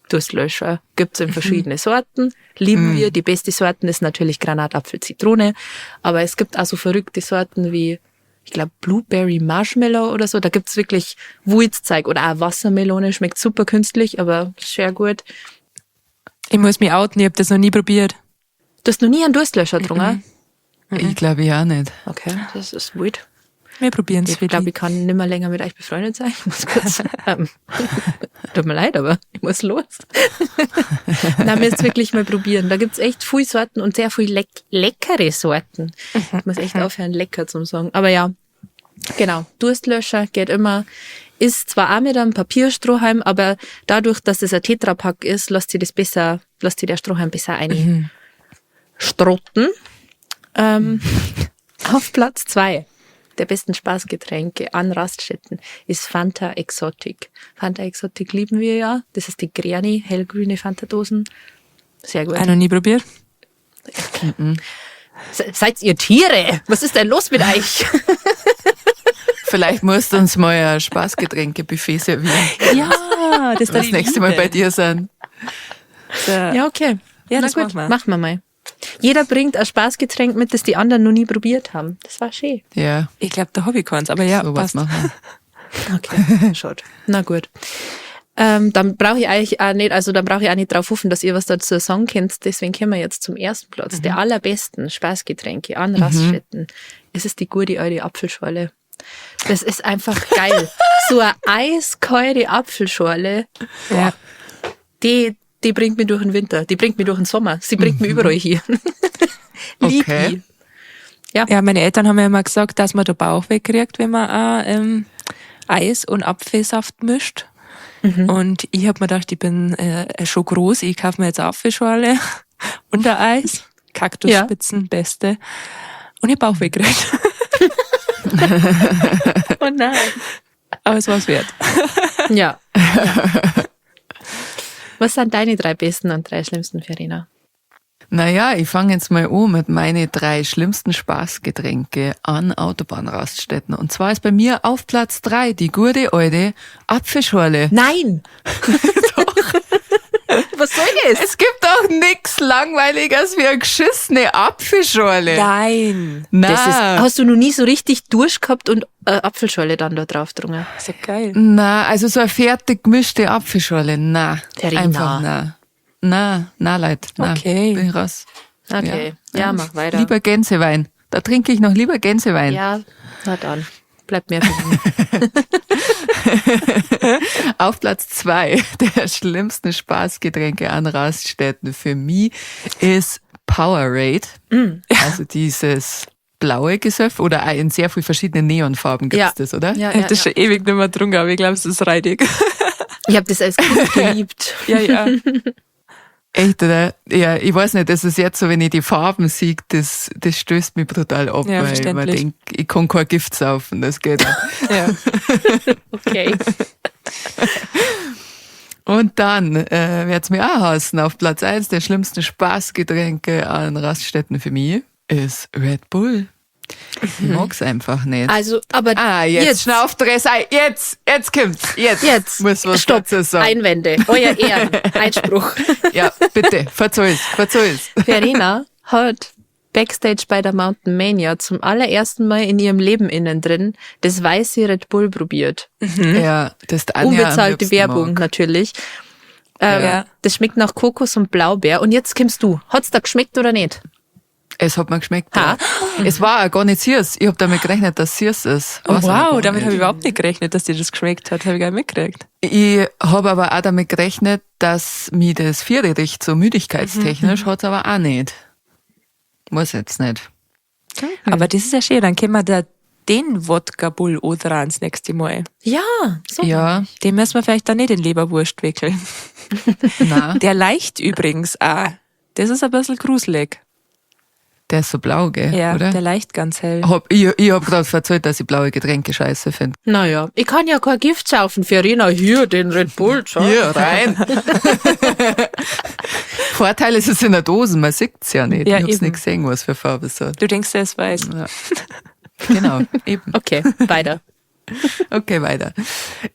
Durstlöscher gibt's in verschiedene Sorten. Lieben wir. Die beste Sorten ist natürlich Granatapfel, Zitrone. Aber es gibt auch so verrückte Sorten wie, ich glaub, Blueberry Marshmallow oder so. Da gibt's wirklich Wurzelzeug oder auch Wassermelone. Schmeckt super künstlich, aber sehr gut. Ich muss mich outen, ich hab das noch nie probiert. Du hast noch nie einen Durstlöscher getrunken? Ich glaube ja nicht. Okay, das ist wild. Wir probieren's Ich für glaube, dich. ich kann nimmer länger mit euch befreundet sein. Ich muss kurz, tut mir leid, aber ich muss los. Nein, wir müssen wirklich mal probieren. Da gibt's echt viele Sorten und sehr viel leckere Sorten. Ich muss echt aufhören, lecker zu sagen. Aber ja, genau. Durstlöscher geht immer. Ist zwar auch mit einem Papierstrohhalm, aber dadurch, dass es ein Tetrapack ist, lässt sich das besser, lässt sich der Strohhalm besser einstrotten. Auf Platz 2 der besten Spaßgetränke an Raststätten ist Fanta Exotic. Fanta Exotic lieben wir ja. Das ist die grüne, hellgrüne Fanta-Dosen. Sehr gut. Auch noch nie probiert. Seid ihr Tiere? Was ist denn los mit euch? Vielleicht musst du uns mal ein Spaßgetränke-Buffet servieren. Ja, das Das nächste Mal bei dir sein. Ja, okay. Ja, Na das gut, machen wir. Machen wir mal. Jeder bringt ein Spaßgetränk mit, das die anderen noch nie probiert haben. Das war schön. Ja. Ich glaub, da hab ich keins, aber ja, so was passt. machen wir. Okay, schade. Na gut. Dann brauche ich eigentlich auch nicht, also dann brauche ich auch nicht drauf hoffen, dass ihr was dazu sagen könnt. Deswegen kommen wir jetzt zum ersten Platz. Der allerbesten Spaßgetränke an Raststätten. Es ist die gute alte Apfelschorle. Das ist einfach geil. So eine eiskalte Apfelschorle. Ja. Die bringt mich durch den Winter, die bringt mich durch den Sommer, sie bringt mich überall hier. Lieb ich. Ja. Ja, meine Eltern haben ja immer gesagt, dass man da Bauch wegkriegt, wenn man auch Eis und Apfelsaft mischt. Und ich hab mir gedacht, ich bin schon groß, ich kauf mir jetzt eine Apfelschorle und ein Eis. Kaktusspitzen, beste. Und ich hab Bauch weggekriegt. Oh nein. Aber es war's wert. Ja. Ja. Was sind deine 3 besten und 3 schlimmsten, Verena? Naja, ich fange jetzt mal an mit meine 3 schlimmsten Spaßgetränke an Autobahnraststätten. Und zwar ist bei mir auf Platz 3 die gute alte Apfelschorle. Nein! Doch. Was soll das? Es gibt auch nix Langweiliges wie eine geschissene Apfelschorle. Nein. Na. Das ist, hast du noch nie so richtig Durst gehabt und Apfelschorle dann da drauf getrunken? Das ist ja geil. Na, also so eine fertig gemischte Apfelschorle, na. Verena. Einfach na. Na, na, Leute. Na, Okay. Bin ich raus. Okay. Ja, mach weiter. Lieber Gänsewein. Da trinke ich noch lieber Gänsewein. Ja, na dann. Bleibt mehr für mich. Auf Platz 2 der schlimmsten Spaßgetränke an Raststätten für mich ist Powerade. Also dieses blaue Gesöff oder auch in sehr vielen verschiedenen Neonfarben gibt's Ja. das, oder? Ja, Ich hab das schon ewig nicht mehr getrunken, aber ich glaube, es ist reidig. Ich habe das als Kind geliebt. Ja, ja. Echt, oder? Ja, ich weiß nicht, das ist jetzt so, wenn ich die Farben sehe, das stößt mich brutal ab, Ja, weil ich mir verständlich. denk, ich kann kein Gift saufen, das geht nicht. Ja. Okay. Und dann wird's mir auch hassen, auf Platz 1 der schlimmsten Spaßgetränke an Raststätten für mich ist Red Bull. Ich mag's einfach nicht. Also, aber Ah, jetzt, schnauft er es ein. Jetzt, jetzt kommt's. Jetzt, Jetzt. muss was Stopp. dazu sagen. Einwände. Euer Ehren. Einspruch. Ja, bitte, verzeih's, verzeih's. Verena hat Backstage bei der Mountain Mania zum allerersten Mal in ihrem Leben innen drin das weiße Red Bull probiert. Ja, das ist Anja am Unbezahlte liebsten Werbung mag. natürlich. Ja. Das schmeckt nach Kokos und Blaubeer. Und jetzt kommst du. Hat's da geschmeckt oder nicht? Es hat mir geschmeckt. Ha. Ja. Es war auch gar nicht süß. Ich hab damit gerechnet, dass es süß ist. Oh, War's aber wow, gar damit nicht. habe ich überhaupt nicht gerechnet, dass dir das geschmeckt hat. Habe ich gar nicht mitgekriegt. Ich habe aber auch damit gerechnet, dass mir das Viere riecht, so müdigkeitstechnisch, hat's aber auch nicht. Muss jetzt nicht. Aber das ist ja schön, dann können wir da den Wodka Bull auch dran das nächste Mal. Ja, so. Ja, Den müssen wir vielleicht dann nicht in Leberwurst wickeln. nein, Der leicht übrigens auch. Das ist ein bisschen gruselig. der ist so blau, gell? Ja, oder? der leicht ganz hell. Ich hab grad verzählt, dass ich blaue Getränke scheiße finde. Naja, ich kann ja kein Gift saufen. Verena, hier den Red Bull. Schau. Hier, rein. Vorteil ist es in der Dose, man sieht's ja nicht. Ja, ich hab's eben. nicht gesehen, was für Farbe es hat. Du denkst, der ist weiß. Ja. Genau, eben. Okay, weiter. Okay, weiter.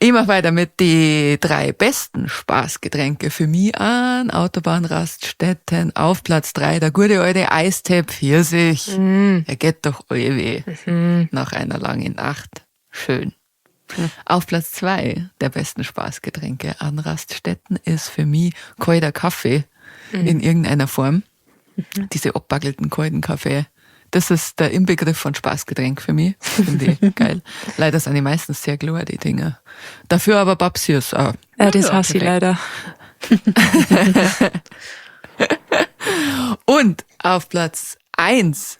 Ich mach weiter mit die 3 besten Spaßgetränke für mich an Autobahnraststätten. Auf Platz 3 der gute alte Eistee Pfirsich. Er geht doch alle weh. Nach einer langen Nacht. Schön. Auf Platz 2 der besten Spaßgetränke an Raststätten ist für mich kalter Kaffee in irgendeiner Form. Diese abbackelten kalten Kaffee. Das ist der Inbegriff von Spaßgetränk für mich. Finde ich geil. Leider sind die meistens sehr klar, die Dinger. Dafür aber Babsius auch. Ja, das hasse ich leider. Und auf Platz 1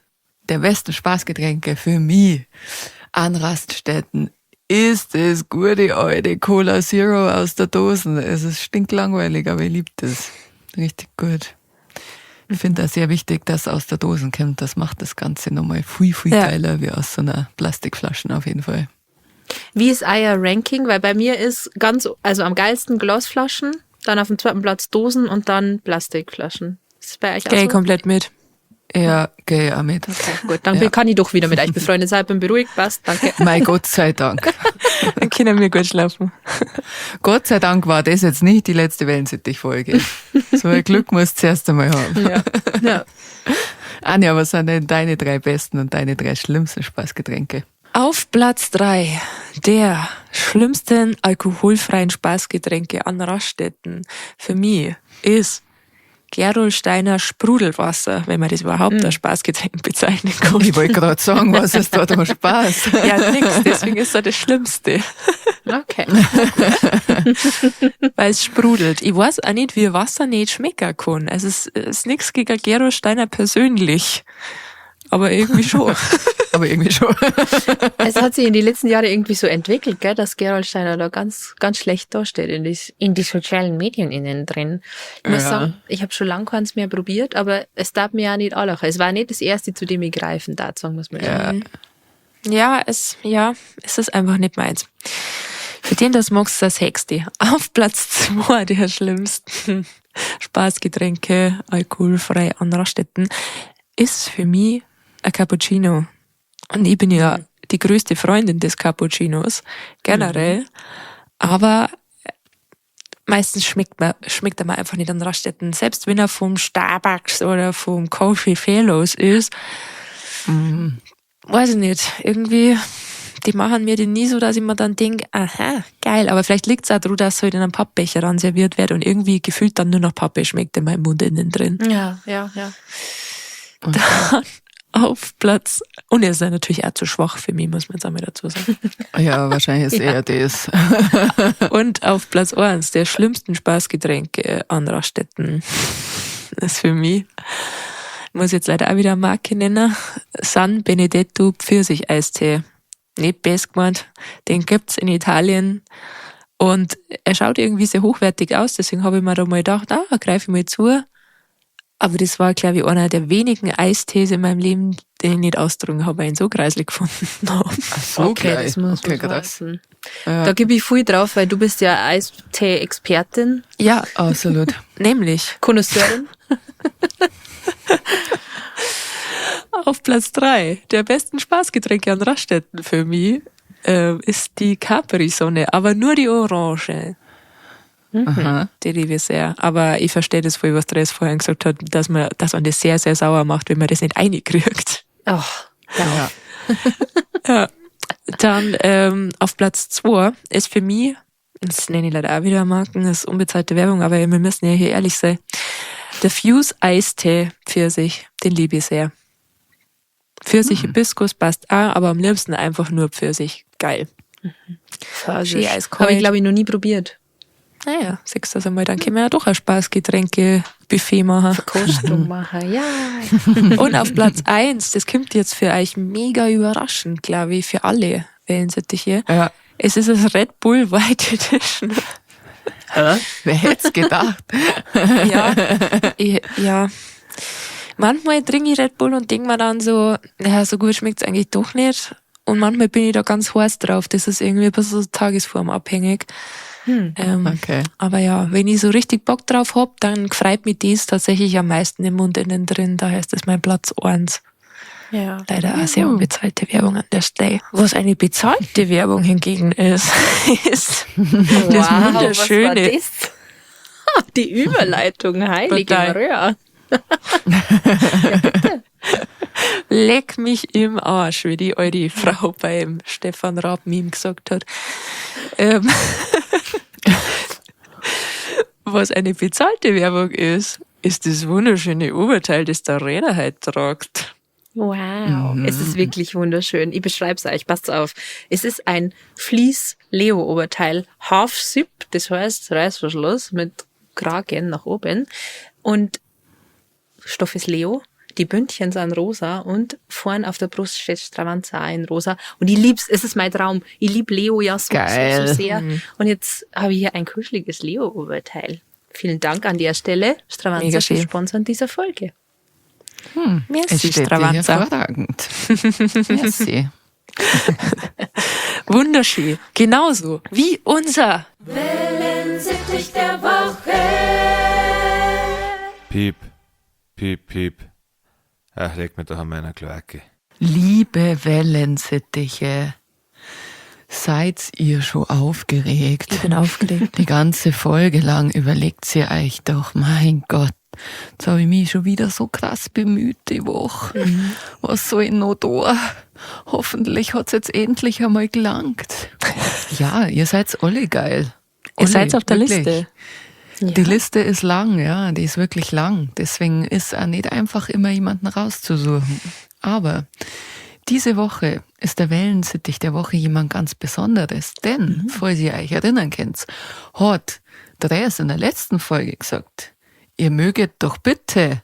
der besten Spaßgetränke für mich an Raststätten ist das gute alte Cola Zero aus der Dosen. Es ist stinklangweilig, aber ich lieb das. Richtig gut. Ich finde das sehr wichtig, dass aus der Dosen kommt. Das macht das Ganze nochmal viel, viel geiler wie aus so einer Plastikflasche auf jeden Fall. Wie ist euer Ranking? Weil bei mir ist ganz, also am geilsten Glasflaschen, dann auf dem zweiten Platz Dosen und dann Plastikflaschen. Ist das bei euch auch Geh so? komplett mit. Ja, geh auch mit. Okay, gut, dann kann ich doch wieder mit euch befreundet sein. Bin beruhigt, passt, danke. Mein Gott sei Dank. Dann können wir gut schlafen. Gott sei Dank war das jetzt nicht die letzte Wellensittich-Folge. So ein Glück musst du zuerst einmal haben. Ja. Ja. Anja, was sind denn deine 3 besten und deine 3 schlimmsten Spaßgetränke? Auf Platz 3 der schlimmsten alkoholfreien Spaßgetränke an Raststätten für mich ist Gerolsteiner Sprudelwasser, wenn man das überhaupt als Spaßgetränk bezeichnen kann. Ich wollte gerade sagen, was ist da dran Spaß? Ja, nix, deswegen ist das das Schlimmste. Okay. Weil es sprudelt. Ich weiß auch nicht, wie Wasser nicht schmecken kann. Also es ist nix gegen Gerolsteiner persönlich. Aber irgendwie schon. Aber irgendwie schon. Es hat sich in den letzten Jahren irgendwie so entwickelt, gell, dass Gerolsteiner da ganz, ganz schlecht dasteht in die sozialen Medien innen drin. Ich muss sagen, ich habe schon lange keins mehr probiert, aber es darf mir ja nicht alle. Es war nicht das erste, zu dem ich greifen darf, sagen wir's mal so. Ja. Ja, es ist einfach nicht meins. Für den, das magst, das Hexte. Auf Platz 2 der schlimmsten Spaßgetränke, alkoholfrei an Raststätten, ist für mich ein Cappuccino. Und ich bin ja die größte Freundin des Cappuccinos, generell. Aber meistens schmeckt er mir einfach nicht an Raststätten. Selbst wenn er vom Starbucks oder vom Coffee Fellows ist, weiß ich nicht, irgendwie, die machen mir den nie so, dass ich mir dann denk, aha, geil, aber vielleicht liegt's auch daran, dass es halt in einem Pappbecher ran serviert wird und irgendwie gefühlt dann nur noch Pappe schmeckt in meinem Mund innen drin. Ja, ja, ja. Dann Auf Platz. Und er ist ja natürlich auch zu schwach für mich, muss man jetzt auch mal dazu sagen. Ja, wahrscheinlich ist eher das. Und auf Platz eins der schlimmsten Spaßgetränke an Raststätten. Das ist für mich, muss jetzt leider auch wieder eine Marke nennen, San Benedetto Pfirsich-Eistee. Nicht best gemeint, den gibt's in Italien. Und er schaut irgendwie sehr hochwertig aus, deswegen habe ich mir da mal gedacht, ah, greife ich mal zu. Aber das war, glaube ich, einer der wenigen Eistees in meinem Leben, den ich nicht austrunken habe, weil ich ihn so kreislig gefunden habe. Ach so, Okay, gleich. das muss Okay, man krass. wissen. Ja. Da gebe ich viel drauf, weil du bist ja Eistee-Expertin, Ja, Absolut. nämlich. Connoisseurin. Auf Platz drei der besten Spaßgetränke an Raststätten für mich ist die Capri-Sonne, aber nur die Orange. Aha. Die liebe ich sehr. Aber ich verstehe das voll, was Therese vorhin gesagt hat, dass man, dass man das sehr, sehr sauer macht, wenn man das nicht reinkriegt. Oh, Ja. Ja. Dann auf Platz zwei ist für mich, das nenne ich leider auch wieder Marken, das ist unbezahlte Werbung, aber wir müssen ja hier ehrlich sein, der Fuse Eistee Pfirsich, den liebe ich sehr. Pfirsich Hibiskus passt auch, aber am liebsten einfach nur Pfirsich. Geil. Schön eiskalt. Habe ich, glaube ich, noch nie probiert. Naja, siehst du das einmal, dann können wir ja doch ein Spaßgetränke-Buffet machen. Verkostung machen, ja. Und auf Platz eins, das kommt jetzt für euch mega überraschend, glaube ich, für alle Wellensittiche. Ja. Es ist das Red Bull White Edition. Wer hätte es gedacht? Ja, ja. Manchmal trinke ich Red Bull und denke mir dann so, naja, so gut schmeckt's eigentlich doch nicht. Und manchmal bin ich da ganz heiß drauf. Das ist irgendwie ein bisschen so tagesformabhängig. Okay. Aber ja, wenn ich so richtig Bock drauf hab, dann freut mich das tatsächlich am meisten im Mund innen drin. Daher ist das mein Platz eins. Ja. Leider auch sehr unbezahlte Werbung an der Stelle. Was eine bezahlte Werbung hingegen ist, ist das wunderschöne. Was war das? Die Überleitung, heilige Total. Maria. Leck mich im Arsch, wie die alte Frau beim Stefan Raab Meme gesagt hat. Was eine bezahlte Werbung ist, ist das wunderschöne Oberteil, das der Rainer heute tragt. Wow. Es ist wirklich wunderschön. Ich beschreibe es euch, passt auf. Es ist ein Vlies-Leo-Oberteil, Half-Zip, das heißt Reißverschluss mit Kragen nach oben. Und Stoff ist Leo, die Bündchen sind rosa und vorn auf der Brust steht Stravanza auch in rosa. Und ich lieb's, es ist mein Traum. Ich lieb Leo ja so, so, Geil. so sehr. Und jetzt habe ich hier ein kuscheliges Leo-Oberteil. Vielen Dank an der Stelle, Stravanza, Mega für schön. Sponsoren dieser Folge. Es Merci, steht dir Stravanza. hervorragend. Merci. Wunderschön. Genauso wie unser Piep, piep, piep. Ach, leck mir doch an meiner Kloake. Liebe Wellensittiche, seid ihr schon aufgeregt? Ich bin aufgeregt. Die ganze Folge lang überlegt ihr euch doch, mein Gott, jetzt habe ich mich schon wieder so krass bemüht die Woche. Was soll ich noch da? Hoffentlich hat's jetzt endlich einmal gelangt. Ja, ihr seid alle geil. Ihr Alle, seid auf der wirklich. Liste. Die Liste ist lang, ja, die ist wirklich lang. Deswegen ist auch nicht einfach, immer jemanden rauszusuchen. Aber diese Woche ist der Wellensittich der Woche jemand ganz Besonderes. Denn, falls ihr euch erinnern könnt, hat Dres in der letzten Folge gesagt, ihr möget doch bitte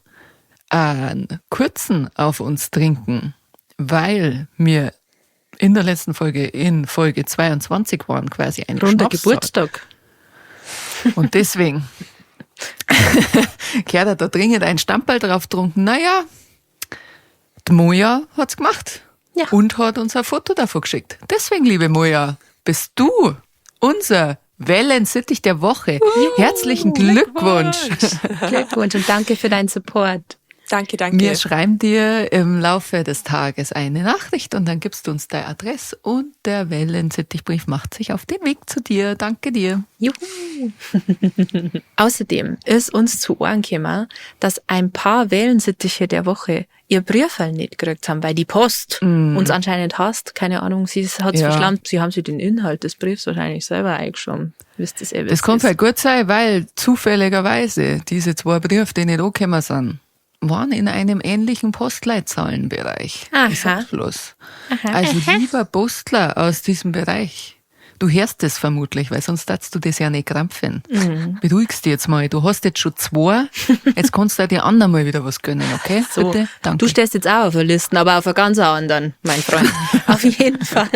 einen kurzen auf uns trinken, weil wir in der letzten Folge, in Folge 22 waren, quasi ein Runder Schnapszahl. Geburtstag. Und deswegen gehört er da dringend ein Stammball drauf trunken. Naja, die Moja hat's gemacht. Ja. Und hat uns ein Foto davon geschickt. Deswegen, liebe Moja, bist du unser Wellensittich der Woche. Herzlichen Glückwunsch. Glückwunsch und danke für deinen Support. Danke, danke. Wir schreiben dir im Laufe des Tages eine Nachricht und dann gibst du uns deine Adresse und der Wellensittichbrief macht sich auf den Weg zu dir. Danke dir. Juhu. Außerdem ist uns zu Ohren gekommen, dass ein paar Wellensittiche der Woche ihr Briefel nicht gekriegt haben, weil die Post uns anscheinend hasst. Keine Ahnung, sie hat's Ja. verschlammt. Sie haben sich den Inhalt des Briefs wahrscheinlich selber eingeschoben. Wisst ihr eh, Das kann halt gut sein, weil zufälligerweise diese zwei Briefe, die nicht angekommen sind, waren in einem ähnlichen Postleitzahlenbereich. Aha. Ich sag's bloß. Also lieber Postler aus diesem Bereich, du hörst das vermutlich, weil sonst darfst du das ja nicht krampfen. Mhm. Beruhigst dich jetzt mal. Du hast jetzt schon zwei, jetzt kannst du auch dir anderen mal wieder was gönnen, okay? So. Bitte? Danke. Du stehst jetzt auch auf der Liste, aber auf einer ganz anderen, mein Freund. auf jeden Fall.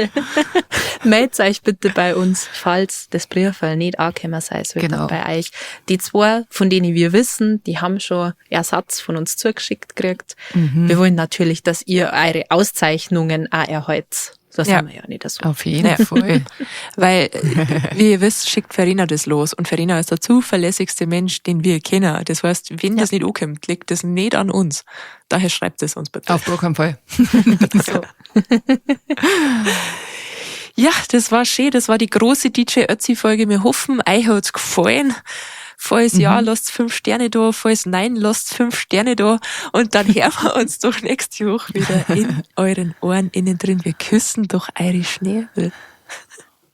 Meldet euch bitte bei uns, falls das Briefwahl nicht angekommen sein sollte Genau. bei euch. Die zwei, von denen wir wissen, die haben schon Ersatz von uns zugeschickt gekriegt. Mhm. Wir wollen natürlich, dass ihr eure Auszeichnungen auch erhaltet. Das Ja. haben wir ja nicht so. Auf jeden Ja. Fall. Weil, wie ihr wisst, schickt Verena das los. Und Verena ist der zuverlässigste Mensch, den wir kennen. Das heißt, wenn das nicht ankommt, liegt das nicht an uns. Daher schreibt es uns bitte. Auf gar keinen Fall. Ja, das war schön. Das war die große DJ Ötzi-Folge. Wir hoffen, euch hat's gefallen. Falls ja, lasst 5 Sterne da. Falls nein, lasst 5 Sterne da. Und dann hören wir uns doch nächste Woche wieder in euren Ohren innen drin. Wir küssen doch eure Schnäbel.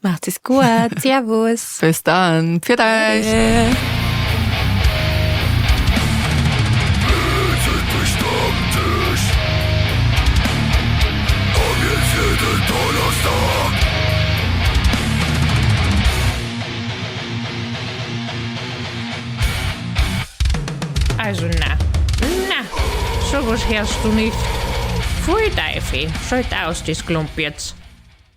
Macht es gut. Servus. Bis dann. Pfiat euch. Also na, na, sowas hörst du nicht. Pfui Teufel, schalt aus das Klump jetzt.